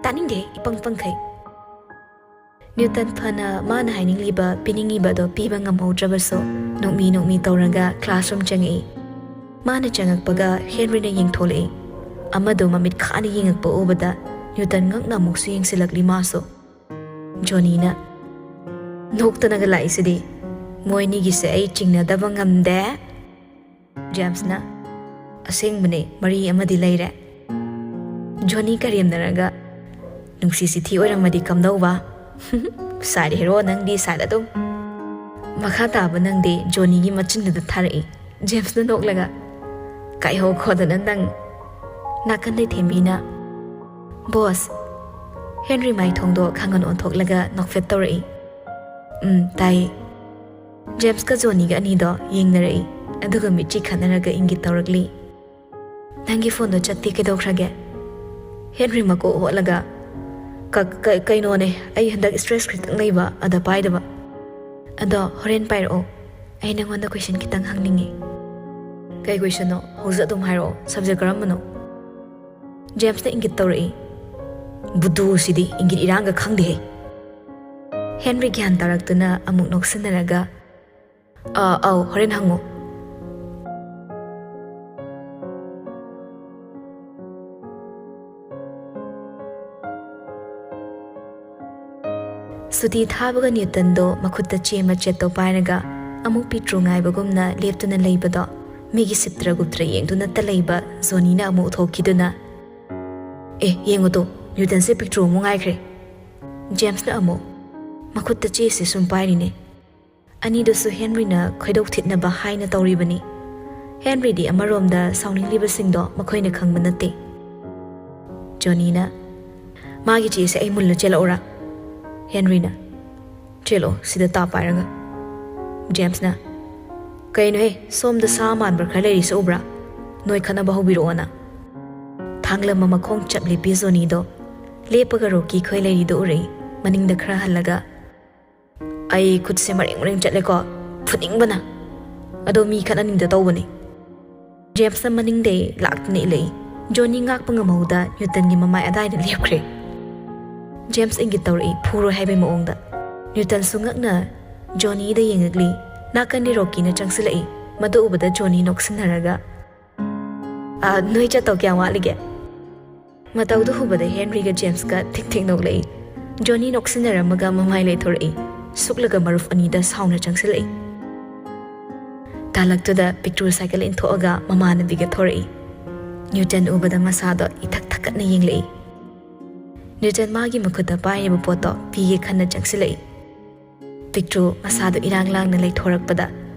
"ꯇꯥꯅꯤꯡꯗꯦ, ꯏꯄꯪ ꯄꯪꯈꯩ"꯫ ꯅ꯭ꯌꯨꯇꯟ ꯐꯅ ꯃꯥꯅ ꯍꯥꯏꯅꯤꯡꯂꯤꯕ, ꯄꯤꯅꯤꯡꯉꯤꯕꯗꯣ ꯄꯤꯕ ꯉꯝꯍꯧꯗ꯭ꯔꯕꯁꯨ, ꯅꯣꯛꯃꯤ ꯅꯣꯛꯃꯤ ꯇꯧꯔꯒ classroom ꯆꯪꯉꯛꯏ꯫ ꯃꯥꯅ ꯆꯪꯉꯛꯄꯒ ꯍꯦꯟꯔꯤꯅ ꯌꯦꯡꯊꯣꯂꯛꯏ꯫ ꯑꯃꯗꯣ ꯃꯃꯤꯠ ꯈꯥꯅ ꯌꯦꯡꯉꯛꯄ ꯎꯕꯗ ꯅ꯭ꯌꯨꯇꯟ ꯉꯛꯅ ꯑꯃꯨꯛꯁꯨ ꯌꯦꯡꯁꯤꯜꯂꯛꯂꯤ ꯃꯥꯁꯨ꯫ ꯖꯣꯅꯤꯅ ꯅꯣꯛꯇꯅꯒ ꯂꯥꯛꯏꯁꯤꯗꯤ꯫ "ꯃꯣꯏꯅꯤꯒꯤꯁꯦ ꯑꯩ ꯆꯤꯡꯅꯗꯕ ꯉꯝꯗꯦ"꯫ ꯖꯦꯝꯁꯅ, "ꯑꯁꯦꯡꯕꯅꯦ, ꯃꯔꯤ ꯑꯃꯗꯤ ꯂꯩꯔꯦ"꯫ ꯖꯣꯅꯤ ꯀꯔꯦꯝꯅꯔꯒ, "ꯅꯨꯡꯁꯤ ꯆꯤꯊꯤ ꯑꯣꯏꯔꯝꯃꯗꯤ ꯀꯝꯗꯧꯕ?" "Side hero ꯅꯪꯗꯤ side ꯑꯗꯨꯝ"꯫ ꯃꯈꯥ ꯇꯥꯕ ꯅꯪꯗꯤ ꯖꯣꯅꯤꯒꯤ ꯃꯆꯤꯟꯗꯨꯗ ꯊꯥꯔꯛꯏ꯫ ꯖꯦꯝꯁꯅ ꯅꯣꯛꯂꯒ, "ꯀꯥꯏꯍꯧꯈꯣꯗꯅ ꯅꯪ"꯫ ꯅꯥꯀꯟꯗꯩ ꯊꯦꯝꯕꯤꯅ, "ꯕꯣꯁ"꯫ ꯍꯦꯟꯔꯤ ꯃꯥꯏꯊꯣꯡꯗꯣ ꯈꯪꯒꯟ ꯑꯣꯟꯊꯣꯛꯂꯒ ꯅꯣꯛꯐꯦꯠ ꯇꯧꯔꯛꯏ꯫ "ꯎꯝ, ꯇꯥꯏꯌꯦ"꯫ ꯖꯦꯝꯁꯀ ꯖꯣꯅꯤꯒ ꯑꯅꯤꯗꯣ ꯌꯦꯡꯅꯔꯛꯏ, ꯑꯗꯨꯒ ꯃꯤꯠꯆꯤ ꯈꯠꯅꯔꯒ ꯏꯪꯒꯤꯠ ꯇꯧꯔꯛꯂꯤ꯫ "ꯅꯪꯒꯤ ꯐꯣꯟꯗꯣ ꯆꯠꯇꯦ, ꯀꯩꯗꯧꯈ꯭ꯔꯒꯦ?" ꯍꯦꯟꯔꯤ ꯃꯀꯣꯛ ꯍꯣꯠꯂꯒ, "ꯀ-, ꯀ-, ꯀꯩꯅꯣꯅꯦ, ꯑꯩ ꯍꯟꯗꯛ stress ꯈꯤꯇꯪ ꯂꯩꯕ, ꯑꯗ ꯄꯥꯏꯗꯕ꯫ ꯑꯗꯣ ꯍꯣꯔꯦꯟ ꯄꯥꯏꯔꯛꯑꯣ, ꯑꯩ ꯅꯪꯉꯣꯟꯗ question ꯈꯤꯇꯪ ꯍꯪꯅꯤꯡꯉꯤ"꯫ "ꯀꯩ questionꯅꯣ? ꯍꯧꯖꯤꯛ ꯑꯗꯨꯝ ꯍꯥꯏꯔꯛꯑꯣ꯫ Subject ꯀꯔꯝꯕꯅꯣ?" ꯖꯦꯝꯁꯅ ꯏꯪꯒꯤꯠ ꯇꯧꯔꯛꯏ꯫ "ꯕꯨꯗꯨꯁꯤꯗꯤ ꯏꯪꯒꯤꯠ ꯏꯔꯥꯡꯒ ꯈꯪꯗꯦꯍꯦ"꯫ ꯍꯦꯟꯔꯤ ꯒ꯭ꯌꯥꯟ ꯇꯥꯔꯛꯇꯨꯅ ꯑꯃꯨꯛ ꯅꯣꯛꯁꯤꯟꯅꯔꯒ, "ꯑ, ꯑꯧ, ꯍꯣꯔꯦꯟ ꯍꯪꯉꯨ꯫" ꯁꯨꯇꯤ ꯊꯥꯕꯒ ꯅ꯭ꯌꯨꯇꯟꯗꯣ ꯃꯈꯨꯠꯇ ꯆꯦ ꯃꯆꯦꯠꯇꯣ ꯄꯥꯏꯔꯒ ꯑꯃꯨꯛ ꯄꯤꯇ꯭ꯔꯨ ꯉꯥꯏꯕꯒꯨꯝꯅ ꯂꯦꯞꯇꯨꯅ ꯂꯩꯕꯗꯣ ꯃꯤꯒꯤ ꯁꯤꯞꯇ꯭ꯔ ꯒꯨꯞꯇ꯭ꯔ ꯌꯦꯡꯗꯨꯅꯇ ꯂꯩꯕ ꯖꯣꯅꯤꯅ ꯑꯃꯨꯛ ꯎꯊꯣꯛꯈꯤꯗꯨꯅ, "ꯑꯦ, ꯌꯦꯡꯉꯨ ꯇꯨ, ꯅ꯭ꯌꯨꯇꯟꯁꯦ ꯄꯤꯇ꯭ꯔꯨ ꯑꯃꯨꯛ ꯉꯥꯏꯈ꯭ꯔꯦ꯫" ꯖꯦꯝꯁꯅ ꯑꯃꯨꯛ ꯃꯈꯨꯠꯇ ꯆꯦꯁꯦ ꯁꯨꯝ ꯄꯥꯏꯔꯤꯅꯦ꯫ ꯑꯅꯤꯗꯨꯁꯨ ꯍꯦꯟꯔꯤꯅ ꯈꯣꯏꯗꯧ ꯊꯤꯠꯅꯕ ꯍꯥꯏꯅ ꯇꯧꯔꯤꯕꯅꯤ꯫ ꯍꯦꯟꯔꯤꯗꯤ ꯑꯃꯔꯣꯝꯗ ꯁꯥꯎꯅꯤꯡꯂꯤꯕꯁꯤꯡꯗꯣ ꯃꯈꯣꯏꯅ ꯈꯪꯕ ꯅꯠꯇꯦ꯫ ꯖꯣꯅꯤꯅ, "ꯃꯥꯒꯤ ꯆꯦꯁꯦ ꯑꯩ ꯃꯨꯜꯂ ꯆꯦꯜꯂꯛꯎꯔꯥ?" ꯍꯦꯟꯔꯤꯅ, "ꯆꯦꯜꯂꯛꯑꯣ, ꯁꯤꯗ ꯇꯥ ꯄꯥꯏꯔꯒ꯫" ꯖꯦꯝꯁꯅ, "ꯀꯩꯅꯣꯍꯦ, ꯁꯣꯝꯗ ꯁꯥ ꯃꯥꯟꯕ ꯈꯔ ꯂꯩꯔꯤꯁꯦ ꯎꯕ꯭ꯔꯥ? ꯅꯣꯏ ꯈꯠꯅꯕ ꯍꯧꯕꯤꯔꯛꯑꯣꯅ꯫" ꯊꯥꯡꯂꯝꯕ ꯃꯈꯣꯡ ꯆꯞ ꯂꯦꯞꯄꯤ ꯖꯣꯅꯤꯗꯣ ꯂꯦꯞꯄꯒ ꯔꯣꯀꯤ ꯈꯣꯏ ꯂꯩꯔꯤꯗꯣ ꯎꯔꯛꯏ꯫ ꯃꯅꯤꯡꯗ ꯈꯔ ꯍꯜꯂꯒ, "ꯑꯩ ꯈꯨꯠꯁꯦ ꯃꯔꯦꯡ ꯃꯔꯦꯡ ꯆꯠꯂꯦꯀꯣ, ꯐꯨꯅꯤꯡꯕꯅ꯫ ꯑꯗꯣ ꯃꯤ ꯈꯠꯅꯅꯤꯡꯗ ꯇꯧꯕꯅꯤ꯫" ꯖꯦꯝꯁꯅ ꯃꯅꯤꯡꯗꯩ ꯂꯥꯛꯇꯨꯅ ꯏꯜꯂꯛꯏ꯫ ꯖꯣꯅꯤ ꯉꯥꯛꯄ ꯉꯝꯍꯧꯗ ꯅ꯭ꯌꯨꯇꯟꯒꯤ ꯃꯃꯥꯏ ꯑꯗꯥꯏꯗ ꯂꯦꯞꯈ꯭ꯔꯦ꯫ ꯖꯦꯝꯁ ꯏꯪꯒꯤꯠ ꯇꯧꯔꯛꯏ, ꯐꯨꯔꯣꯏ ꯍꯥꯏꯕꯩ ꯃꯑꯣꯡꯗ꯫ ꯅ꯭ꯌꯨꯇꯟꯁꯨ ꯉꯛꯅ ꯖꯣꯅꯤꯗ ꯌꯦꯡꯉꯛꯂꯤ꯫ ꯅꯥꯀꯟꯗꯤ ꯔꯣꯀꯤꯅ ꯆꯪꯁꯤꯜꯂꯛꯏ꯫ ꯃꯗꯨ ꯎꯕꯗ ꯖꯣꯅꯤ ꯅꯣꯛꯁꯤꯟꯅꯔꯒ, "ꯑ, ꯅꯣꯏ ꯆꯠꯇꯧ ꯀꯌꯥꯝ ꯋꯥꯠꯂꯤꯒꯦ?" ꯃꯇꯧꯗꯨ ꯎꯕꯗ ꯍꯦꯟꯔꯤꯒ ꯖꯦꯝꯁꯀ ꯊꯤꯛ ꯊꯤꯛ ꯅꯣꯛꯂꯛꯏ꯫ ꯖꯣꯅꯤ ꯅꯣꯛꯁꯤꯟꯅꯔꯝꯃꯒ ꯃꯃꯥꯏ ꯂꯩꯊꯣꯔꯛꯏ꯫ ꯁꯨꯛꯂꯒ ꯃꯔꯨꯞ ꯑꯅꯤꯗ ꯁꯥꯎꯅ ꯆꯪꯁꯤꯜꯂꯛꯏ꯫ ꯇꯥꯂꯛꯇꯨꯗ ꯄꯤꯛꯇ꯭ꯔꯨ ꯁꯥꯏꯀꯜ ꯏꯟꯊꯣꯛꯑꯒ ꯃꯃꯥꯟꯅꯕꯤꯒ ꯊꯣꯔꯛꯏ꯫ ꯅ꯭ꯌꯨꯇꯟ ꯎꯕꯗ ꯃꯁꯥꯗꯣ ꯏꯊꯛ ꯊꯛꯀꯠꯅ ꯌꯦꯡꯂꯛꯏ꯫ ꯅ꯭ꯌꯨꯇꯟ ꯃꯥꯒꯤ ꯃꯈꯨꯠꯇ ꯄꯥꯏꯔꯤꯕ ꯄꯣꯠꯇꯣ ꯄꯤꯒꯦ ꯈꯟꯅ ꯆꯪꯁꯤꯜꯂꯛꯏ꯫ ꯄꯤꯛꯇ꯭ꯔꯨ ꯃꯁꯥꯗꯣ ꯏꯔꯥꯡ ꯂꯥꯡꯅ ꯂꯩꯊꯣꯔꯛꯄꯗ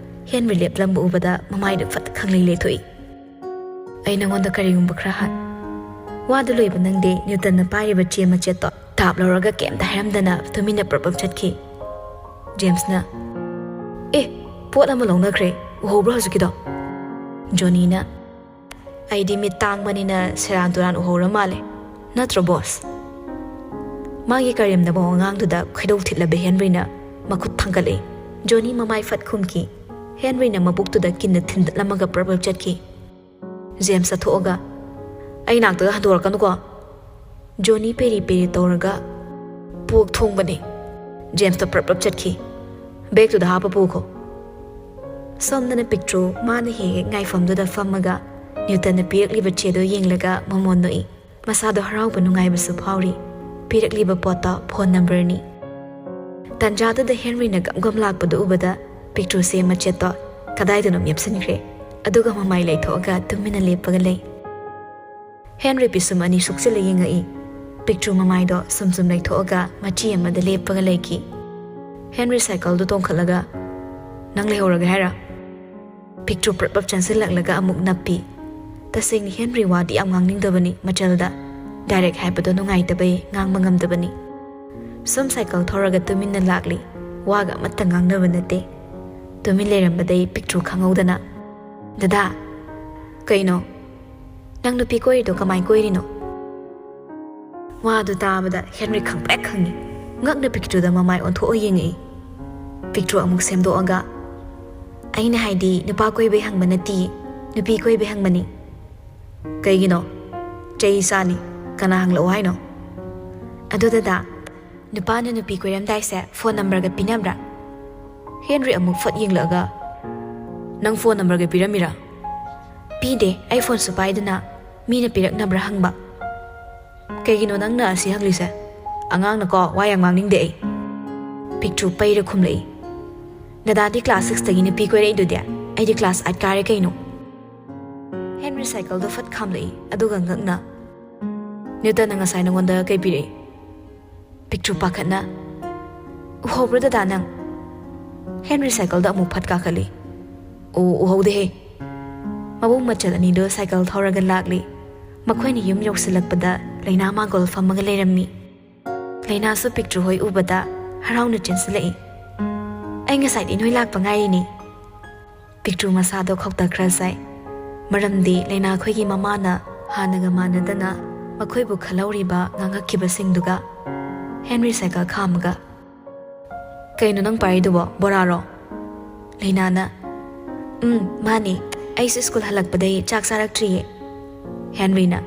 ꯍꯦꯟꯔꯤ ꯂꯦꯞꯂꯝꯕ ꯎꯕꯗ ꯃꯃꯥꯏꯗꯨ ꯐꯠ ꯈꯪꯂꯩ ꯂꯩꯊꯣꯛꯏ꯫ "ꯑꯩ ꯅꯉꯣꯟꯗ ꯀꯔꯤꯒꯨꯝꯕ ꯈꯔ ꯍꯥꯏ꯫" ꯋꯥꯗꯨ ꯂꯣꯏꯕ ꯅꯪꯗꯦ ꯅ꯭ꯌꯨꯇꯟꯅ ꯄꯥꯏꯔꯤꯕ ꯆꯦ ꯃꯆꯦꯠꯇꯣ ꯇꯥꯞ ꯂꯧꯔꯒ ꯀꯩꯝꯇ ꯍꯥꯏꯔꯝꯗꯅ ꯇꯨꯃꯤꯟꯅ ꯄ꯭ꯔꯞ ꯄ꯭ꯔꯞ ꯆꯠꯈꯤ꯫ ꯖꯦꯝꯁꯅ, "ꯑꯦ, ꯄꯣꯠ ꯑꯃ ꯂꯧꯅꯈ꯭ꯔꯦ, ꯎꯍꯧꯕ꯭ꯔꯣ ꯍꯧꯖꯤꯛꯀꯤꯗꯣ?" ꯖꯣꯅꯤꯅ, "ꯑꯩꯗꯤ ꯃꯤꯠ ꯇꯥꯡꯕꯅꯤꯅ ꯁꯦꯔꯥꯟ ꯇꯨꯔꯥꯟ ꯎꯍꯧꯔ ꯃꯥꯜꯂꯦ, ꯅꯠꯇ꯭ꯔꯣ ꯕꯣꯁ?" ꯃꯥꯒꯤ ꯀꯔꯦꯝꯅꯕ ꯋꯥꯉꯥꯡꯗꯨꯗ ꯈꯣꯏꯗꯧ ꯊꯤꯠꯂꯕ ꯍꯦꯟꯔꯤꯅ ꯃꯈꯨꯠ ꯊꯥꯡꯒꯠꯂꯛꯏ꯫ ꯖꯣꯅꯤ ꯃꯃꯥꯏ ꯐꯠ ꯈꯨꯝꯈꯤ꯫ ꯍꯦꯟꯔꯤꯅ ꯃꯕꯨꯛꯇꯨꯗ ꯀꯤꯟꯅ ꯊꯤꯟꯗꯠꯂꯝꯃꯒ ꯄ꯭ꯔꯞ ꯄ꯭ꯔꯞ ꯆꯠꯈꯤ꯫ ꯖꯦꯝꯁ ꯆꯠꯊꯣꯛꯑꯒ, "ꯑꯩ ꯅꯥꯛꯇꯒ ꯍꯟꯗꯣꯔꯛꯀꯅꯨꯀꯣ꯫" ꯖꯣꯅꯤ ꯄꯦꯔꯤ ꯄꯦꯔꯤ ꯇꯧꯔꯒ, "ꯄꯣꯛ ꯊꯣꯡꯕꯅꯦ, ꯖꯦꯝꯁꯇꯣ ꯄ꯭ꯔꯞ ꯄ꯭ꯔꯞ ꯆꯠꯈꯤ꯫ ꯕꯦꯒꯇꯨꯗ ꯍꯥꯞꯄ ꯄꯨꯈꯣ꯫ ꯁꯣꯝꯗꯅ ꯄꯤꯛꯇ꯭ꯔꯨ ꯃꯥꯅ ꯍꯦꯛ ꯍꯦꯛ ꯉꯥꯏꯐꯝꯗꯨꯗ ꯐꯝꯃꯒ ꯅ꯭ꯌꯨꯇꯟꯅ ꯄꯤꯔꯛꯂꯤꯕ ꯆꯦꯗꯣ ꯌꯦꯡꯂꯒ ꯃꯃꯣꯟ ꯅꯣꯛꯏ꯫ ꯃꯁꯥꯗꯣ ꯍꯔꯥꯎꯕ ꯅꯨꯡꯉꯥꯏꯕꯁꯨ ꯐꯥꯎꯔꯤ꯫ ꯄꯤꯔꯛꯂꯤꯕ ꯄꯣꯠꯇꯣ ꯐꯣꯟ ꯅꯝꯕꯔꯅꯤ꯫ ꯇꯟꯖꯥꯗꯨꯗ ꯍꯦꯟꯔꯤꯅ ꯒꯝ ꯒꯝ ꯂꯥꯛꯄꯗꯨ ꯎꯕꯗ ꯄꯤꯛꯇ꯭ꯔꯨꯁꯦ ꯃꯆꯦꯠꯇꯣ ꯀꯗꯥꯏꯗꯅꯣ ꯌꯦꯞꯁꯤꯟꯈ꯭ꯔꯦ꯫ ꯑꯗꯨꯒ ꯃꯃꯥꯏ ꯂꯩꯊꯣꯛꯑꯒ ꯇꯨꯃꯤꯟꯅ ꯂꯦꯞꯄꯒ ꯂꯩ꯫ ꯍꯦꯟꯔꯤ ꯄꯤꯁꯨꯝ ꯑꯅꯤ ꯁꯨꯛꯆꯤꯜꯂ ꯌꯦꯡꯉꯛꯏ꯫ ꯄꯤꯛꯇ꯭ꯔꯨ ꯃꯃꯥꯏꯗꯣ ꯁꯨꯝ ꯁꯨꯝ ꯂꯩꯊꯣꯛꯑꯒ ꯃꯆꯤ ꯑꯃꯗ ꯂꯦꯞꯄꯒ ꯂꯩꯈꯤ꯫ ꯍꯦꯟꯔꯤ ꯁꯥꯏꯀꯜꯗꯨ ꯇꯣꯡꯈꯠꯂꯒ, "ꯅꯪ ꯂꯩꯍꯧꯔꯒꯦ ꯍꯥꯏꯔ?" ꯄꯤꯛꯇ꯭ꯔꯨ ꯄ꯭ꯔꯞ ꯄ꯭ꯔꯞ ꯆꯪꯁꯤꯜꯂꯛꯂꯒ ꯑꯃꯨꯛ ꯅꯞꯄꯤ꯫ ꯇꯁꯦꯡꯅ ꯍꯦꯟꯔꯤ ꯋꯥꯗꯤ ꯌꯥꯝ ꯉꯥꯡꯅꯤꯡꯗꯕꯅꯤ ꯃꯆꯜꯗ꯫ ꯗꯥꯏꯔꯦꯛ ꯍꯥꯏꯕꯗꯣ ꯅꯨꯡꯉꯥꯏꯇꯕꯩ ꯉꯥꯡꯕ ꯉꯝꯗꯕꯅꯤ꯫ ꯁꯨꯝ ꯁꯥꯏꯀꯜ ꯊꯧꯔꯒ ꯇꯨꯃꯤꯟꯅ ꯂꯥꯛꯂꯤ꯫ ꯋꯥꯒ ꯑꯃꯠꯇ ꯉꯥꯡꯅꯕ ꯅꯠꯇꯦ꯫ ꯇꯨꯃꯤꯟ ꯂꯩꯔꯝꯕꯗꯩ ꯄꯤꯛꯇ꯭ꯔꯨ ꯈꯪꯍꯧꯗꯅ, "ꯗꯗꯥ!" "ꯀꯩꯅꯣ? ꯅꯪ ꯅꯨꯄꯤ ꯀꯣꯏꯔꯤꯗꯣ ꯀꯃꯥꯏ ꯀꯣꯏꯔꯤꯅꯣ?" ꯋꯥꯗꯨ ꯇꯥꯕꯗ ꯍꯦꯟꯔꯤ ꯈꯪꯄ꯭ꯔꯦꯛ ꯈꯪꯉꯤ꯫ ꯉꯛꯅ ꯄꯤꯛꯇ꯭ꯔꯨꯗ ꯃꯃꯥꯏ ꯑꯣꯟꯊꯣꯛꯑ ꯌꯦꯡꯉꯛꯏ꯫ ꯄꯤꯛꯇ꯭ꯔꯨ ꯑꯃꯨꯛ ꯁꯦꯝꯗꯣꯛꯑꯒ, "ꯑꯩꯅ ꯍꯥꯏꯗꯤ ꯅꯨꯄꯥ ꯀꯣꯏꯕꯩ ꯍꯪꯕ ꯅꯠꯇꯤꯌꯦ, ꯅꯨꯄꯤ ꯀꯣꯏꯕꯩ ꯍꯪꯕꯅꯤ꯫" "ꯀꯩꯒꯤꯅꯣ? ꯆꯩ ꯆꯥꯅꯤ꯫ ꯀꯅꯥ ꯍꯪꯂꯛꯑꯣ ꯍꯥꯏꯅꯣ?" "ꯑꯗꯣ ꯗꯗꯥ, ꯅꯨꯄꯥꯅ ꯅꯨꯄꯤ ꯀꯣꯏꯔꯝꯗꯥꯏꯁꯦ ꯐꯣꯟ ꯅꯝꯕꯔꯒ ꯄꯤꯅꯕ꯭ꯔꯥ?" ꯍꯦꯟꯔꯤ ꯑꯃꯨꯛ ꯐꯠ ꯌꯦꯡꯂꯛꯑꯒ, "ꯅꯪ ꯐꯣꯟ ꯅꯝꯕꯔꯒ ꯄꯤꯔꯝꯃꯤꯔꯥ?" "ꯄꯤꯗꯦ, ꯑꯩ ꯐꯣꯟꯁꯨ ꯄꯥꯏꯗꯅ꯫ ꯃꯤꯅ ꯄꯤꯔꯛꯅꯕ꯭ꯔꯥ ꯍꯪꯕ꯫" "ꯀꯩꯒꯤꯅꯣ ꯅꯪꯅ ꯑꯁꯤ ꯍꯪꯂꯤꯁꯦ? ꯑꯉꯥꯡꯅꯀꯣ ꯋꯥ ꯌꯥꯝ ꯉꯥꯡꯅꯤꯡꯗꯦ ꯑꯩ꯫" ꯄꯤꯛꯇ꯭ꯔꯨ ꯄꯩꯔ ꯈꯨꯝꯂꯛꯏ꯫ "ꯗꯗꯥꯗꯤ ꯀ꯭ꯂꯥꯁ ꯁꯤꯛꯁꯇꯒꯤ ꯅꯨꯄꯤ ꯀꯣꯏꯔꯛꯏꯗꯨꯗꯤ, ꯑꯩꯗꯤ ꯀ꯭ꯂꯥꯁ ꯑꯥꯏꯠ ꯀꯥꯔꯦ ꯀꯩꯅꯣ꯫" ꯍꯦꯟꯔꯤ ꯁꯥꯏꯀꯜꯗꯣ ꯐꯠ ꯈꯥꯝꯂꯛꯏ, ꯑꯗꯨꯒ ꯉꯛꯅ, "ꯅ꯭ꯌꯨꯇꯟꯅ ꯉꯁꯥꯏ ꯅꯉꯣꯟꯗ ꯀꯩ ꯄꯤꯔꯛꯏ?" ꯄꯤꯛꯇ꯭ꯔꯨ ꯄꯥꯈꯠꯅ, "ꯎꯍꯧꯕ꯭ꯔꯣ ꯗꯗꯥ ꯅꯪ?" ꯍꯦꯟꯔꯤ ꯁꯥꯏꯀꯜꯗ ꯑꯃꯨꯛ ꯐꯠ ꯀꯥꯈꯠꯂꯤ꯫ "ꯎ, ꯎꯍꯧꯗꯦꯍꯦ꯫" ꯃꯕꯨꯡ ꯃꯆꯜ ꯑꯅꯤꯗꯣ ꯁꯥꯏꯀꯜ ꯊꯧꯔꯒ ꯂꯥꯛꯂꯤ꯫ ꯃꯈꯣꯏꯅ ꯌꯨꯝ ꯌꯧꯁꯤꯜꯂꯛꯄꯗ ꯂꯩꯅꯥ ꯃꯥꯡꯒꯣꯜ ꯐꯝꯃꯒ ꯂꯩꯔꯝꯃꯤ꯫ ꯂꯩꯅꯥꯁꯨ ꯄꯤꯛꯇ꯭ꯔꯨ ꯍꯣꯏ ꯎꯕꯗ ꯍꯔꯥꯎꯅ ꯆꯦꯟꯁꯤꯜꯂꯛꯏ꯫ "ꯑꯩ ꯉꯁꯥꯏꯗꯤ ꯅꯣꯏ ꯂꯥꯛꯄ ꯉꯥꯏꯔꯤꯅꯤ꯫" ꯄꯤꯛꯇ꯭ꯔꯨ ꯃꯁꯥꯗꯣ ꯈꯧꯇ ꯈꯔ ꯆꯥꯏ꯫ ꯃꯔꯝꯗꯤ ꯂꯩꯅꯥ ꯈꯣꯏꯒꯤ ꯃꯃꯥꯅ ꯍꯥꯟꯅꯒ ꯃꯥꯟꯅꯗꯅ ꯃꯈꯣꯏꯕꯨ ꯈꯜꯍꯧꯔꯤꯕ ꯉꯥꯡꯉꯛꯈꯤꯕꯁꯤꯡꯗꯨꯒ꯫ ꯍꯦꯟꯔꯤ ꯁꯥꯏꯀꯜ ꯈꯥꯝꯃꯒ, "ꯀꯩꯅꯣ ꯅꯪ ꯄꯥꯏꯔꯤꯗꯨꯕꯣ? ꯕꯣꯔꯥꯔꯣ?" ꯂꯩꯅꯥꯅ, "ꯎꯝ, ꯃꯥꯅꯦ꯫ ꯑꯩꯁꯨ ꯁ꯭ꯀꯨꯜ ꯍꯜꯂꯛꯄꯗꯩ ꯆꯥꯛ ꯆꯥꯔꯛꯇ꯭ꯔꯤꯌꯦ꯫" ꯍꯦꯟꯔꯤꯅ,